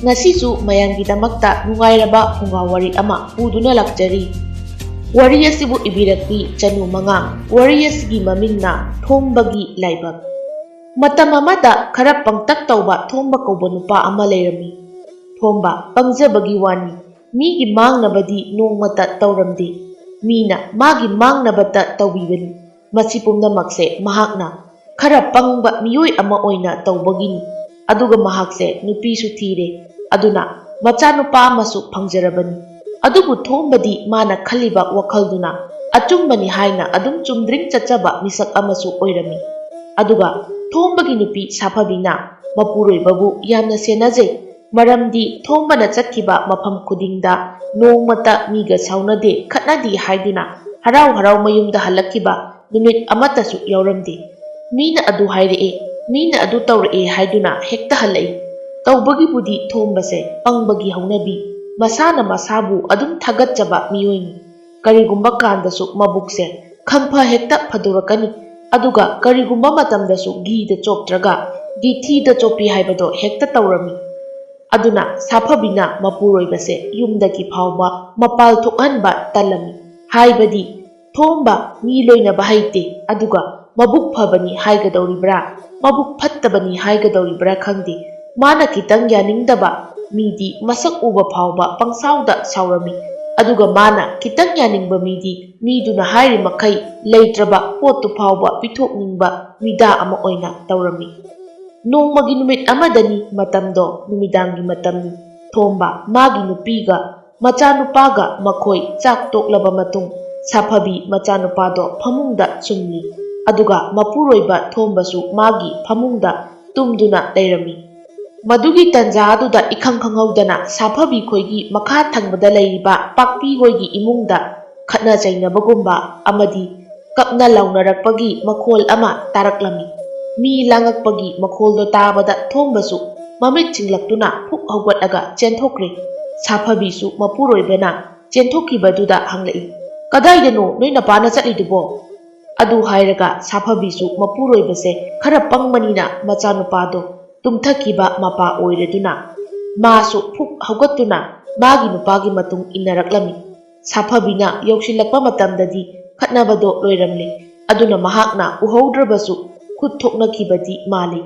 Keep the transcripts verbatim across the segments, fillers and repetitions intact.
ꯉꯁꯤꯁꯨ ꯃꯌꯥꯝꯒꯤꯗꯃꯛꯇ ꯅꯨꯡꯉꯥꯏꯔꯕ ꯐꯨꯡꯒꯥ ꯋꯥꯔꯤ ꯑꯃ ꯄꯨꯗꯨꯅ ꯂꯥꯛꯆꯔꯤ꯫ ꯋꯥꯔꯤ ꯑꯁꯤꯕꯨ ꯏꯕꯤꯔꯛꯄꯤ ꯆꯅꯨ ꯃꯉꯥꯡ꯫ ꯋꯥꯔꯤ ꯑꯁꯤꯒꯤ ꯃꯃꯤꯡꯅ ꯊꯣꯝꯕꯒꯤ ꯂꯥꯏꯕꯛ꯫ ꯃꯇꯝ ꯑꯃꯗ ꯈꯔ ꯄꯪꯇꯛ ꯇꯧꯕ ꯊꯣꯝꯕ ꯀꯧꯕ ꯅꯨꯄꯥ ꯑꯃ ꯂꯩꯔꯝꯃꯤ꯫ ꯊꯣꯝꯕ ꯄꯪꯖꯕꯒꯤ ꯋꯥꯅꯤ, ꯃꯤꯒꯤ ꯃꯥꯡꯅꯕꯗꯤ ꯅꯣꯡꯃꯇ ꯇꯧꯔꯝꯗꯦ꯫ ꯃꯤꯅ ꯃꯥꯒꯤ ꯃꯥꯡꯅꯕꯇ ꯇꯧꯕꯤꯕꯅꯤ꯫ ꯃꯁꯤ ꯄꯨꯝꯅꯃꯛꯁꯦ ꯃꯍꯥꯛꯅ ꯈꯔ ꯄꯪꯕ ꯃꯤꯑꯣꯏ ꯑꯃ ꯑꯣꯏꯅ ꯇꯧꯕꯒꯤꯅꯤ꯫ ꯑꯗꯨꯒ ꯃꯍꯥꯛꯁꯦ ꯅꯨꯄꯤꯁꯨ ꯊꯤꯔꯦ꯫ ꯑꯗꯨꯅ ꯃꯆꯥꯅꯨꯄꯥ ꯑꯃꯁꯨ ꯐꯪꯖꯔꯕꯅꯤ꯫ ꯑꯗꯨꯕꯨ ꯊꯣꯝꯕꯗꯤ ꯃꯥꯅ ꯈꯜꯂꯤꯕ ꯋꯥꯈꯜꯗꯨꯅ ꯑꯆꯨꯝꯕꯅꯤ ꯍꯥꯏꯅ ꯑꯗꯨꯝ ꯆꯨꯝꯗ꯭ꯔꯤꯡ ꯆꯠꯆꯕ ꯃꯤꯁꯛ ꯑꯃꯁꯨ ꯑꯣꯏꯔꯝꯃꯤ꯫ ꯑꯗꯨꯒ ꯊꯣꯝꯕꯒꯤ ꯅꯨꯄꯤ ꯁꯥꯐꯕꯤꯅ ꯃꯄꯨꯔꯣꯏꯕꯕꯨ ꯌꯥꯝꯅ ꯁꯦꯟꯅꯖꯩ꯫ ꯃꯔꯝꯗꯤ ꯊꯣꯝꯕꯅ ꯆꯠꯈꯤꯕ ꯃꯐꯝ ꯈꯨꯗꯤꯡꯗ ꯅꯣꯡꯃꯇ ꯃꯤꯒ ꯁꯥꯎꯅꯗꯦ, ꯈꯠꯅꯗꯦ ꯍꯥꯏꯗꯨꯅ ꯍꯔꯥꯎ ꯍꯔꯥꯎ ꯃꯌꯨꯝꯗ ꯍꯜꯂꯛꯈꯤꯕ ꯅꯨꯃꯤꯠ ꯑꯃꯠꯇꯁꯨ ꯌꯥꯎꯔꯝꯗꯦ꯫ ꯃꯤꯅ ꯑꯗꯨ ꯍꯥꯏꯔꯛꯑꯦ, ꯃꯤꯅ ꯑꯗꯨ ꯇꯧꯔꯛꯑꯦ ꯍꯥꯏꯗꯨꯅ ꯍꯦꯛꯇ ꯍꯜꯂꯛꯏ꯫ ꯇꯧꯕꯒꯤꯕꯨꯗꯤ ꯊꯣꯝꯕꯁꯦ ꯄꯪꯕꯒꯤ ꯍꯧꯅꯕꯤ, ꯃꯁꯥꯅ ꯃꯁꯥꯕꯨ ꯑꯗꯨꯝ ꯊꯥꯒꯠꯆꯕ ꯃꯤꯑꯣꯏꯅꯤ꯫ ꯀꯔꯤꯒꯨꯝꯕ ꯀꯥꯟꯗꯁꯨ ꯃꯕꯨꯛꯁꯦ ꯈꯪꯐ ꯍꯦꯛꯇ ꯐꯗꯣꯔꯛꯀꯅꯤ꯫ ꯑꯗꯨꯒ ꯀꯔꯤꯒꯨꯝꯕ ꯃꯇꯝꯗꯁꯨ ꯘꯤꯗ ꯆꯣꯞꯇ꯭ꯔꯒ ꯒꯤꯊꯤꯗ ꯆꯣꯞꯄꯤ ꯍꯥꯏꯕꯗꯣ ꯍꯦꯛꯇ ꯇꯧꯔꯝꯃꯤ꯫ ꯑꯗꯨꯅ ꯁꯥꯐꯕꯤꯅ ꯃꯄꯨꯔꯣꯏꯕꯁꯦ ꯌꯨꯝꯗꯒꯤ ꯐꯥꯎꯕ ꯃꯄꯥꯜ ꯊꯣꯛꯍꯟꯕ ꯇꯜꯂꯝꯃꯤ꯫ ꯍꯥꯏꯕꯗꯤ ꯊꯣꯝꯕ ꯃꯤ ꯂꯣꯏꯅꯕ ꯍꯩꯇꯦ, ꯑꯗꯨꯒ ꯃꯕꯨꯛ ꯐꯕꯅꯤ ꯍꯥꯏꯒꯗꯧꯔꯤꯕ꯭ꯔꯥ, ꯃꯕꯨꯛ ꯐꯠꯇꯕꯅꯤ ꯍꯥꯏꯒꯗꯧꯔꯤꯕ꯭ꯔꯥ ꯈꯪꯗꯦ꯫ ꯃꯥꯅ ꯈꯤꯇꯪ ꯌꯥꯅꯤꯡꯗꯕ ꯃꯤꯗꯤ ꯃꯁꯛ ꯎꯕ ꯐꯥꯎꯕ ꯄꯪꯁꯥꯎꯗ ꯁꯥꯎꯔꯝꯃꯤ꯫ ꯑꯗꯨꯒ ꯃꯥꯅ ꯈꯤꯇꯪ ꯌꯥꯅꯤꯡꯕ ꯃꯤꯗꯤ ꯃꯤꯗꯨꯅ ꯍꯥꯏꯔꯤ ꯃꯈꯩ ꯂꯩꯇ꯭ꯔꯕ ꯄꯣꯠꯇꯨ ꯐꯥꯎꯕ ꯄꯤꯊꯣꯛꯅꯤꯡꯕ ꯃꯤꯗꯥ ꯑꯃ ꯑꯣꯏꯅ ꯇꯧꯔꯝꯃꯤ꯫ ꯅꯣꯡꯃꯒꯤ ꯅꯨꯃꯤꯠ ꯑꯃꯗꯅꯤ, ꯃꯇꯝꯗꯣ ꯅꯨꯃꯤꯗꯥꯡꯒꯤ ꯃꯇꯝꯅꯤ꯫ ꯊꯣꯝꯕ ꯃꯥꯒꯤ ꯅꯨꯄꯤꯒ ꯃꯆꯥꯅꯨꯄꯥꯒ ꯃꯈꯣꯏ ꯆꯥꯛ ꯇꯣꯛꯂꯕ ꯃꯇꯨꯡ, ꯁꯥꯐꯕꯤ ꯃꯆꯥꯅꯨꯄꯥꯗꯣ ꯐꯃꯨꯡꯗ ꯁꯨꯝꯂꯤ꯫ ꯑꯗꯨꯒ ꯃꯄꯨꯔꯣꯏꯕ ꯊꯣꯝꯕꯁꯨ ꯃꯥꯒꯤ ꯐꯃꯨꯡꯗ ꯇꯨꯝꯗꯨꯅ ꯂꯩꯔꯝꯃꯤ꯫ ꯃꯗꯨꯒꯤ ꯇꯟꯖꯥ ꯑꯗꯨꯗ ꯏꯈꯪ ꯈꯪꯍꯧꯗꯅ ꯁꯥꯐꯕꯤ ꯈꯣꯏꯒꯤ ꯃꯈꯥ ꯊꯪꯕꯗ ꯂꯩꯔꯤꯕ ꯄꯥꯛꯄꯤ ꯍꯣꯏꯒꯤ ꯏꯃꯨꯡꯗ ꯈꯠꯅ ꯆꯩꯅꯕꯒꯨꯝꯕ ꯑꯃꯗꯤ ꯀꯞꯅ ꯂꯥꯎꯅꯔꯛꯄꯒꯤ ꯃꯈꯣꯜ ꯑꯃ ꯇꯥꯔꯛꯂꯝꯃꯤ꯫ ꯃꯤ ꯂꯥꯡꯉꯛꯄꯒꯤ ꯃꯈꯣꯜꯗꯣ ꯇꯥꯕꯗ ꯊꯣꯝꯕꯁꯨ ꯃꯃꯤꯠ ꯆꯤꯡꯂꯛꯇꯨꯅ ꯐꯨꯛ ꯍꯧꯒꯠꯂꯒ ꯆꯦꯟꯊꯣꯛꯈ꯭ꯔꯦ꯫ ꯁꯥꯐꯕꯤꯁꯨ ꯃꯄꯨꯔꯣꯏꯕꯅ ꯆꯦꯟꯊꯣꯛꯈꯤꯕꯗꯨꯗ ꯍꯪꯂꯛꯏ, "ꯀꯗꯥꯏꯗꯅꯣ ꯅꯣꯏ ꯅꯄꯥꯅ ꯆꯠꯂꯤꯗꯨꯕꯣ?" ꯑꯗꯨ ꯍꯥꯏꯔꯒ ꯁꯥꯐꯕꯤꯁꯨ ꯃꯄꯨꯔꯣꯏꯕꯁꯦ ꯈꯔ ꯄꯪꯕꯅꯤꯅ ꯃꯆꯥꯅꯨꯄꯥꯗꯣ ꯇꯨꯝꯊꯈꯤꯕ ꯃꯄꯥ ꯑꯣꯏꯔꯗꯨꯅ ꯃꯥꯁꯨ ꯐꯨꯛ ꯍꯧꯒꯠꯇꯨꯅ ꯃꯥꯒꯤ ꯅꯨꯄꯥꯒꯤ ꯃꯇꯨꯡ ꯏꯟꯅꯔꯛꯂꯝꯃꯤ꯫ ꯁꯥꯐꯕꯤꯅ ꯌꯧꯁꯤꯜꯂꯛꯄ ꯃꯇꯝꯗꯗꯤ ꯈꯠꯅꯕꯗꯣ ꯂꯣꯏꯔꯝꯂꯦ꯫ ꯑꯗꯨꯅ ꯃꯍꯥꯛꯅ ꯎꯍꯧꯗ꯭ꯔꯕꯁꯨ ꯈꯨꯠ ꯊꯣꯛꯅꯈꯤꯕꯗꯤ ꯃꯥꯜꯂꯤ꯫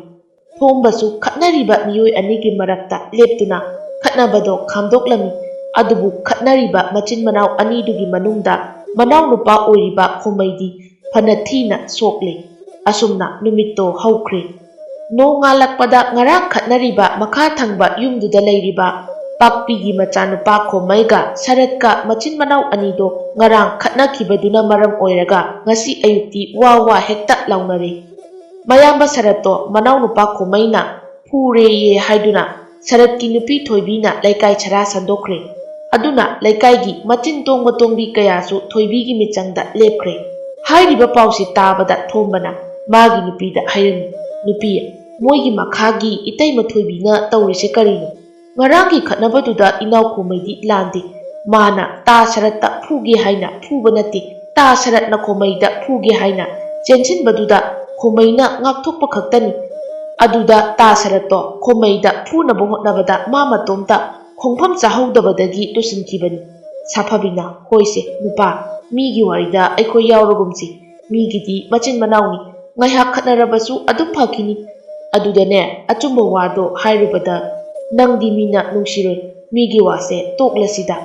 ꯊꯣꯝꯕꯁꯨ ꯈꯠꯅꯔꯤꯕ ꯃꯤꯑꯣꯏ ꯑꯅꯤꯒꯤ ꯃꯔꯛꯇ ꯂꯦꯞꯇꯨꯅ ꯈꯠꯅꯕꯗꯣ ꯈꯥꯝꯗꯣꯛꯂꯝꯃꯤ꯫ ꯑꯗꯨꯕꯨ ꯈꯠꯅꯔꯤꯕ ꯃꯆꯤꯟ ꯃꯅꯥꯎ ꯑꯅꯤꯗꯨꯒꯤ ꯃꯅꯨꯡꯗ ꯃꯅꯥꯎꯅꯨꯄꯥ ꯑꯣꯏꯔꯤꯕ ꯈꯣꯃꯩꯗꯤ ꯐꯅ ꯊꯤꯅ ꯁꯣꯛꯂꯦ꯫ ꯑꯁꯨꯝꯅ ꯅꯨꯃꯤꯠꯇꯣ ꯍꯧꯈ꯭ꯔꯦ꯫ ꯅꯣꯡꯉꯥꯜꯂꯛꯄꯗ ꯉꯔꯥꯡ ꯈꯠꯅꯔꯤꯕ ꯃꯈꯥ ꯊꯪꯕ ꯌꯨꯝꯗꯨꯗ ꯂꯩꯔꯤꯕ ꯄꯥꯛꯄꯤꯒꯤ ꯃꯆꯥꯅꯨꯄꯥ ꯈꯣꯃꯩꯒ ꯁꯔꯠꯀ ꯃꯆꯤꯟ ꯃꯅꯥꯎ ꯑꯅꯤꯗꯣ ꯉꯔꯥꯡ ꯈꯠꯅꯈꯤꯕꯗꯨꯅ ꯃꯔꯝ ꯑꯣꯏꯔꯒ ꯉꯁꯤ ꯑꯌꯨꯛꯇꯤ ꯋꯥ ꯋꯥ ꯍꯦꯛꯇ ꯂꯥꯎꯅꯔꯦ꯫ ꯃꯌꯥꯝꯕ ꯁꯔꯠꯇꯣ ꯃꯅꯥꯎꯅꯨꯄꯥ ꯈꯣꯃꯩꯅ ꯐꯨꯔꯦꯌꯦ ꯍꯥꯏꯗꯨꯅ ꯁꯔꯠꯀꯤ ꯅꯨꯄꯤ ꯊꯣꯏꯕꯤꯅ ꯂꯩꯀꯥꯏ ꯁꯔꯥ ꯁꯟꯗꯣꯛꯈ꯭ꯔꯦ꯫ ꯑꯗꯨꯅ ꯂꯩꯀꯥꯏꯒꯤ ꯃꯆꯤꯟ ꯇꯣꯡꯕ ꯇꯣꯡꯕꯤ ꯀꯌꯥꯁꯨ ꯊꯣꯏꯕꯤꯒꯤ ꯃꯤꯆꯪꯗ ꯂꯦꯞꯈ꯭ꯔꯦ꯫ ꯍꯥꯏꯔꯤꯕ ꯄꯥꯎꯁꯤ ꯇꯥꯕꯗ ꯊꯣꯝꯕꯅ ꯃꯥꯒꯤ ꯅꯨꯄꯤꯗ ꯍꯥꯏꯔꯝꯃꯤ, "ꯅꯨꯄꯤ, ꯃꯣꯏꯒꯤ ꯃꯈꯥꯒꯤ ꯏꯇꯩꯃ ꯊꯣꯏꯕꯤꯅ ꯇꯧꯔꯤꯁꯦ ꯀꯔꯤꯅꯣ? ꯉꯔꯥꯡꯒꯤ ꯈꯠꯅꯕꯗꯨꯗ ꯏꯅꯥꯎ ꯈꯣꯃꯩꯗꯤ ꯂꯥꯟꯗꯦ꯫ ꯃꯥꯅ ꯇꯥ ꯁꯔꯠꯇ ꯐꯨꯒꯦ ꯍꯥꯏꯅ ꯐꯨꯕ ꯅꯠꯇꯦ, ꯇꯥ ꯁꯔꯠꯅ ꯈꯣꯃꯩꯗ ꯐꯨꯒꯦ ꯍꯥꯏꯅ ꯆꯦꯟꯁꯤꯟꯕꯗꯨꯗ ꯈꯣꯃꯩꯅ ꯉꯥꯛꯊꯣꯛꯄ ꯈꯛꯇꯅꯤ꯫ ꯑꯗꯨꯗ ꯇꯥ ꯁꯔꯠꯇꯣ ꯈꯣꯃꯩꯗ ꯐꯨꯅꯕ ꯍꯣꯠꯅꯕꯗ ꯃꯥ ꯃꯇꯣꯝꯇ ꯈꯣꯡꯐꯝ ꯆꯥꯍꯧꯗꯕꯗꯒꯤ ꯇꯨꯁꯤꯟꯈꯤꯕꯅꯤ꯫" ꯁꯥꯐꯕꯤꯅ, "ꯍꯣꯏꯁꯦ ꯅꯨꯄꯥ, ꯃꯤꯒꯤ ꯋꯥꯔꯤꯗ ꯑꯩꯈꯣꯏ ꯌꯥꯎꯔꯒꯨꯝꯁꯤ꯫ ꯃꯤꯒꯤꯗꯤ ꯃꯆꯤꯟ ꯃꯅꯥꯎꯅꯤ, ꯉꯥꯏꯍꯥꯛ ꯈꯠꯅꯔꯕꯁꯨ ꯑꯗꯨꯝ ꯐꯈꯤꯅꯤ꯫ ꯑꯗꯨꯗꯅꯦ, ꯑꯆꯨꯝꯕ ꯋꯥꯗꯣ ꯍꯥꯏꯔꯨꯕꯗ ꯅꯪꯗꯤ ꯃꯤꯅ ꯅꯨꯡꯁꯤꯔꯣꯏ꯫ ꯃꯤꯒꯤ ꯋꯥꯁꯦ ꯇꯣꯛꯂꯁꯤꯗ꯫"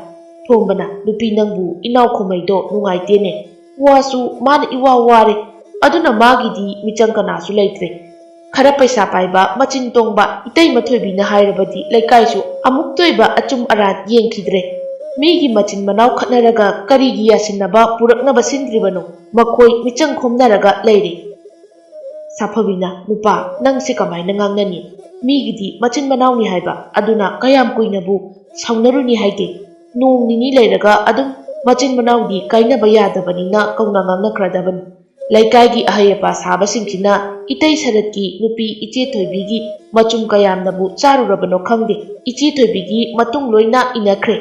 ꯊꯣꯝꯕꯅ, "ꯅꯨꯄꯤ, ꯅꯪꯕꯨ ꯏꯅꯥꯎ ꯈꯣꯃꯩꯗꯣ ꯅꯨꯡꯉꯥꯏꯇꯦꯅꯦ꯫ ꯋꯥꯁꯨ ꯃꯥꯅ ꯏꯋꯥ ꯋꯥꯔꯦ꯫ ꯑꯗꯨꯅ ꯃꯥꯒꯤꯗꯤ ꯃꯤꯆꯪ ꯀꯅꯥꯁꯨ ꯂꯩꯇ꯭ꯔꯦ꯫ ꯈꯔ ꯄꯩꯁꯥ ꯄꯥꯏꯕ, ꯃꯆꯤꯟ ꯇꯣꯡꯕ ꯏꯇꯩꯃ ꯊꯣꯏꯕꯤꯅ ꯍꯥꯏꯔꯕꯗꯤ ꯂꯩꯀꯥꯏꯁꯨ ꯑꯃꯨꯛꯇ ꯑꯣꯏꯕ ꯑꯆꯨꯝ ꯑꯔꯥꯟ ꯌꯦꯡꯈꯤꯗ꯭ꯔꯦ꯫ ꯃꯤꯒꯤ ꯃꯆꯤꯟ ꯃꯅꯥꯎ ꯈꯠꯅꯔꯒ ꯀꯔꯤꯒꯤ ꯌꯥꯁꯤꯟꯅꯕ ꯄꯨꯔꯛꯅꯕ ꯁꯤꯟꯗ꯭ꯔꯤꯕꯅꯣ? ꯃꯈꯣꯏ ꯃꯤꯆꯪ ꯈꯣꯝꯅꯔꯒ ꯂꯩꯔꯦ꯫" ꯁꯥꯐꯕꯤꯅ, "ꯅꯨꯄꯥ, ꯅꯪꯁꯦ ꯀꯃꯥꯏꯅ ꯉꯥꯡꯅꯅꯤ? ꯃꯤꯒꯤꯗꯤ ꯃꯆꯤꯟ ꯃꯅꯥꯎꯅꯤ ꯍꯥꯏꯕ, ꯑꯗꯨꯅ ꯀꯌꯥꯝ ꯀꯨꯏꯅꯕꯨ ꯁꯥꯎꯅꯔꯨꯅꯤ ꯍꯥꯏꯒꯦ? ꯅꯣꯡ ꯅꯤꯅꯤ ꯂꯩꯔꯒ ꯑꯗꯨꯝ ꯃꯆꯤꯟ ꯃꯅꯥꯎꯗꯤ ꯀꯥꯏꯅꯕ ꯌꯥꯗꯕꯅꯤꯅ ꯀꯧꯅ ꯉꯥꯡꯅꯈ꯭ꯔꯗꯕꯅꯤ꯫ ꯂꯩꯀꯥꯏꯒꯤ ꯑꯍꯩ ꯑꯄꯥ ꯁꯥꯕꯁꯤꯡꯁꯤꯅ ꯏꯇꯩ ꯁꯔꯠꯀꯤ ꯅꯨꯄꯤ ꯏꯆꯦ ꯊꯣꯏꯕꯤꯒꯤ ꯃꯆꯨꯝ ꯀꯌꯥꯝꯅꯕꯨ ꯆꯥꯔꯨꯔꯕꯅꯣ ꯈꯪꯗꯦ, ꯏꯆꯦ ꯊꯣꯏꯕꯤꯒꯤ ꯃꯇꯨꯡ ꯂꯣꯏꯅ ꯏꯟꯅꯈ꯭ꯔꯦ꯫"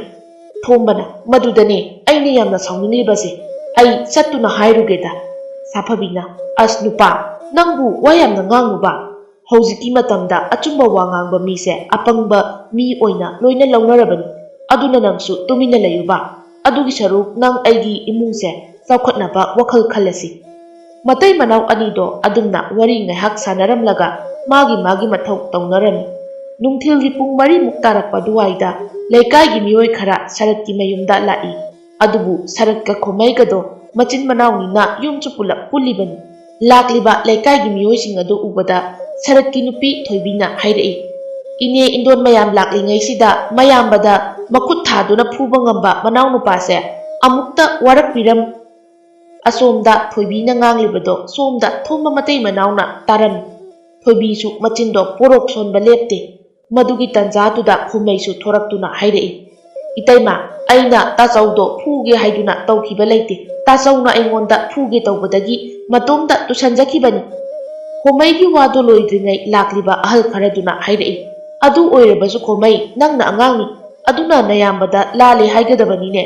ꯊꯣꯝꯕꯅ, "ꯃꯗꯨꯗꯅꯦ ꯑꯩꯅ ꯌꯥꯝꯅ ꯁꯥꯎꯅꯤꯡꯂꯤꯕꯁꯦ꯫ ꯑꯩ ꯆꯠꯇꯨꯅ ꯍꯥꯏꯔꯨꯒꯦꯗ꯫" ꯁꯥꯐꯕꯤꯅ, "ꯑꯁ ꯅꯨꯄꯥ, ꯅꯪꯕꯨ ꯋꯥ ꯌꯥꯝꯅ ꯉꯥꯡꯅꯨꯕ꯫ ꯍꯧꯖꯤꯛꯀꯤ ꯃꯇꯝꯗ ꯑꯆꯨꯝꯕ ꯋꯥ ꯉꯥꯡꯕ ꯃꯤꯁꯦ ꯑꯄꯪꯕ ꯃꯤ ꯑꯣꯏꯅ ꯂꯣꯏꯅ ꯂꯧꯅꯔꯕꯅꯤ꯫ ꯑꯗꯨꯅ ꯅꯪꯁꯨ ꯇꯨꯃꯤꯟꯅ ꯂꯩꯌꯨꯕ꯫ ꯑꯗꯨꯒꯤ ꯁꯔꯨꯛ ꯅꯪ ꯑꯩꯒꯤ ꯏꯃꯨꯡꯁꯦ ꯆꯥꯎꯈꯠꯅꯕ ꯋꯥꯈꯜ ꯈꯜꯂꯁꯤ꯫ ꯃꯇꯩ ꯃꯅꯥꯎ ꯑꯅꯤꯗꯣ ꯑꯗꯨꯝꯅ ꯋꯥꯔꯤ ꯉꯥꯏꯍꯥꯛ ꯁꯥꯟꯅꯔꯝꯂꯒ ꯃꯥꯒꯤ ꯃꯥꯒꯤ ꯃꯊꯧ ꯇꯧꯅꯔꯝꯃꯤ꯫ ꯅꯨꯡꯊꯤꯜꯒꯤ ꯄꯨꯡ ꯃꯔꯤꯃꯨꯛ ꯇꯥꯔꯛꯄ ꯑꯗꯨꯋꯥꯏꯗ ꯂꯩꯀꯥꯏꯒꯤ ꯃꯤꯑꯣꯏ ꯈꯔ ꯁꯔꯠꯀꯤ ꯃꯌꯨꯝꯗ ꯂꯥꯛꯏ꯫ ꯑꯗꯨꯕꯨ ꯁꯔꯠꯀ ꯈꯣꯃꯩꯒꯗꯣ ꯃꯆꯤꯟ ꯃꯅꯥꯎꯅꯤꯅ ꯌꯨꯝꯁꯨ ꯄꯨꯂꯞ ꯄꯨꯜꯂꯤꯕꯅꯤ꯫ ꯂꯥꯛꯂꯤꯕ ꯂꯩꯀꯥꯏꯒꯤ ꯃꯤꯑꯣꯏꯁꯤꯡ ꯑꯗꯨ ꯎꯕꯗ ꯁꯔꯠꯀꯤ ꯅꯨꯄꯤ ꯊꯣꯏꯕꯤꯅ ꯍꯥꯏꯔꯛꯏ, "ꯏꯅꯦ ꯏꯟꯗꯣꯟ ꯃꯌꯥꯝ ꯂꯥꯛꯂꯤꯉꯩꯁꯤꯗ ꯃꯌꯥꯝꯕꯗ ꯃꯈꯨꯠ ꯊꯥꯗꯨꯅ ꯐꯨꯕ ꯉꯝꯕ ꯃꯅꯥꯎꯅꯨꯄꯥꯁꯦ ꯑꯃꯨꯛꯇ ꯋꯥꯔꯛꯄꯤꯔꯝ"꯫ ꯑꯁꯣꯝꯗ ꯊꯣꯏꯕꯤꯅ ꯉꯥꯡꯂꯤꯕꯗꯣ ꯁꯣꯝꯗ ꯊꯣꯝꯕ ꯃꯇꯩ ꯃꯅꯥꯎꯅ ꯇꯥꯔꯝꯃꯤ꯫ ꯊꯣꯏꯕꯤꯁꯨ ꯃꯆꯤꯟꯗꯣ ꯄꯣꯔꯣꯛ ꯁꯣꯟꯕ ꯂꯦꯞꯇꯦ꯫ ꯃꯗꯨꯒꯤ ꯇꯟꯖꯥꯗꯨꯗ ꯈꯣꯃꯩꯁꯨ ꯊꯣꯔꯛꯇꯨꯅ ꯍꯥꯏꯔꯛꯏ, "ꯏꯇꯩꯃ, ꯑꯩꯅ ꯇꯥꯆꯧꯗꯣ ꯐꯨꯒꯦ ꯍꯥꯏꯗꯨꯅ ꯇꯧꯈꯤꯕ ꯂꯩꯇꯦ꯫ ꯇꯥꯆꯧꯅ ꯑꯩꯉꯣꯟꯗ ꯐꯨꯒꯦ ꯇꯧꯕꯗꯒꯤ ꯃꯇꯣꯝꯇ ꯇꯨꯁꯟꯖꯈꯤꯕꯅꯤ"꯫ ꯈꯣꯃꯩꯒꯤ ꯋꯥꯗꯨ ꯂꯣꯏꯗ꯭ꯔꯤꯉꯩ ꯂꯥꯛꯂꯤꯕ ꯑꯍꯜ ꯈꯔꯗꯨꯅ ꯍꯥꯏꯔꯛꯏ, "ꯑꯗꯨ ꯑꯣꯏꯔꯕꯁꯨ ꯈꯣꯃꯩ, ꯅꯪꯅ ꯑꯉꯥꯡꯅꯤ, ꯑꯗꯨꯅ ꯅꯌꯥꯝꯕꯗ ꯂꯥꯜꯂꯦ ꯍꯥꯏꯒꯗꯕꯅꯤꯅꯦ"꯫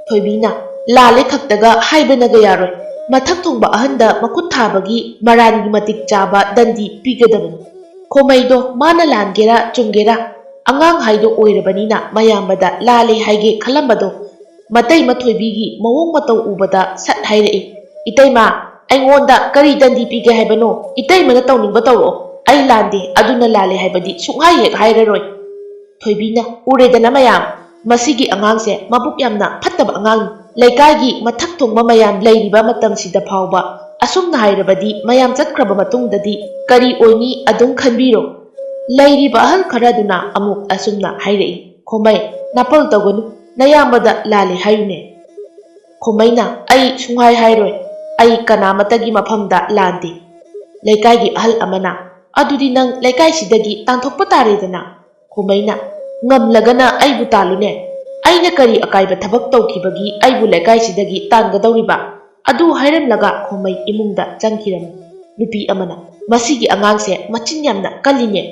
ꯊꯣꯏꯕꯤꯅ, "ꯂꯥꯜꯂꯦ ꯈꯛꯇꯒ ꯍꯥꯏꯕꯅꯒ ꯌꯥꯔꯣꯏ꯫ ꯃꯊꯛ ꯊꯣꯡꯕ ꯑꯍꯟꯗ ꯃꯈꯨꯠ ꯊꯥꯕꯒꯤ ꯃꯔꯥꯟꯒꯤ ꯃꯇꯤꯛ ꯆꯥꯕ ꯗꯟꯗꯤ ꯄꯤꯒꯗꯕꯅꯤ"꯫ ꯈꯣꯃꯩꯗꯣ ꯃꯥꯅ ꯂꯥꯟꯒꯦꯔꯥ ꯆꯨꯝꯒꯦꯔꯥ ꯑꯉꯥꯡ ꯍꯥꯏꯗꯣ ꯑꯣꯏꯔꯕꯅꯤꯅ ꯃꯌꯥꯝꯕꯗ ꯂꯥꯜꯂꯦ ꯍꯥꯏꯒꯦ ꯈꯜꯂꯝꯕꯗꯣ ꯃꯇꯩ ꯃꯊꯣꯏꯕꯤꯒꯤ ꯃꯑꯣꯡ ꯃꯇꯧ ꯎꯕꯗ ꯁꯠ ꯍꯥꯏꯔꯛꯏ, "ꯏꯇꯩꯃ, ꯑꯩꯉꯣꯟꯗ ꯀꯔꯤ ꯗꯟꯗꯤ ꯄꯤꯒꯦ ꯍꯥꯏꯕꯅꯣ? ꯏꯇꯩꯃꯅ ꯇꯧꯅꯤꯡꯕ ꯇꯧꯔꯛꯑꯣ, ꯑꯩ ꯂꯥꯟꯗꯦ, ꯑꯗꯨꯅ ꯂꯥꯜꯂꯦ ꯍꯥꯏꯕꯗꯤ ꯁꯨꯡꯍꯥꯏ ꯍꯦꯛ ꯍꯥꯏꯔꯔꯣꯏ"꯫ ꯊꯣꯏꯕꯤꯅ, "ꯎꯔꯦꯗꯅ ꯃꯌꯥꯝ, ꯃꯁꯤꯒꯤ ꯑꯉꯥꯡꯁꯦ ꯃꯕꯨꯛ ꯌꯥꯝꯅ ꯐꯠꯇꯕ ꯑꯉꯥꯡꯅꯤ꯫ ꯂꯩꯀꯥꯏꯒꯤ ꯃꯊꯛ ꯊꯣꯡꯕ ꯃꯌꯥꯝ ꯂꯩꯔꯤꯕ ꯃꯇꯝꯁꯤꯗ ꯐꯥꯎꯕ ꯑꯁꯨꯝꯅ ꯍꯥꯏꯔꯕꯗꯤ ꯃꯌꯥꯝ ꯆꯠꯈ꯭ꯔꯕ ꯃꯇꯨꯡꯗꯗꯤ ꯀꯔꯤ ꯑꯣꯏꯅꯤ ꯑꯗꯨꯝ ꯈꯟꯕꯤꯔꯣ"꯫ ꯂꯩꯔꯤꯕ ꯑꯍꯜ ꯈꯔꯗꯨꯅ ꯑꯃꯨꯛ ꯑꯁꯨꯝꯅ ꯍꯥꯏꯔꯛꯏ, "ꯈꯣꯃꯩ, ꯅꯥꯄꯜ ꯇꯧꯒꯅꯨ, ꯅꯌꯥꯝꯕꯗ ꯂꯥꯜꯂꯦ ꯍꯥꯏꯌꯨꯅꯦ"꯫ ꯈꯣꯃꯩꯅ, "ꯑꯩ ꯁꯨꯡꯍꯥꯏ ꯍꯥꯏꯔꯣꯏ, ꯑꯩ ꯀꯅꯥꯃꯠꯇꯒꯤ ꯃꯐꯝꯗ ꯂꯥꯟꯗꯦ"꯫ ꯂꯩꯀꯥꯏꯒꯤ ꯑꯍꯜ ꯑꯃꯅ, "ꯑꯗꯨꯗꯤ ꯅꯪ ꯂꯩꯀꯥꯏꯁꯤꯗꯒꯤ ꯇꯥꯟꯊꯣꯛꯄ ꯇꯥꯔꯦꯗꯅ"꯫ ꯈꯣꯃꯩꯅ, "ꯉꯝꯂꯒꯅ ꯑꯩꯕꯨ ꯇꯥꯜꯂꯨꯅꯦ꯫ ꯑꯩꯅ ꯀꯔꯤ ꯑꯀꯥꯏꯕ ꯊꯕꯛ ꯇꯧꯈꯤꯕꯒꯤ ꯑꯩꯕꯨ ꯂꯩꯀꯥꯏꯁꯤꯗꯒꯤ ꯇꯥꯟꯒꯗꯧꯔꯤꯕ?" ꯑꯗꯨ ꯍꯥꯏꯔꯝꯂꯒ ꯈꯣꯃꯩ ꯏꯃꯨꯡꯗ ꯆꯪꯈꯤꯔꯝꯃꯤ꯫ ꯅꯨꯄꯤ ꯑꯃꯅ, "ꯃꯁꯤꯒꯤ ꯑꯉꯥꯡꯁꯦ ꯃꯆꯤꯟ ꯌꯥꯝꯅ ꯀꯜꯂꯤꯅꯦ"꯫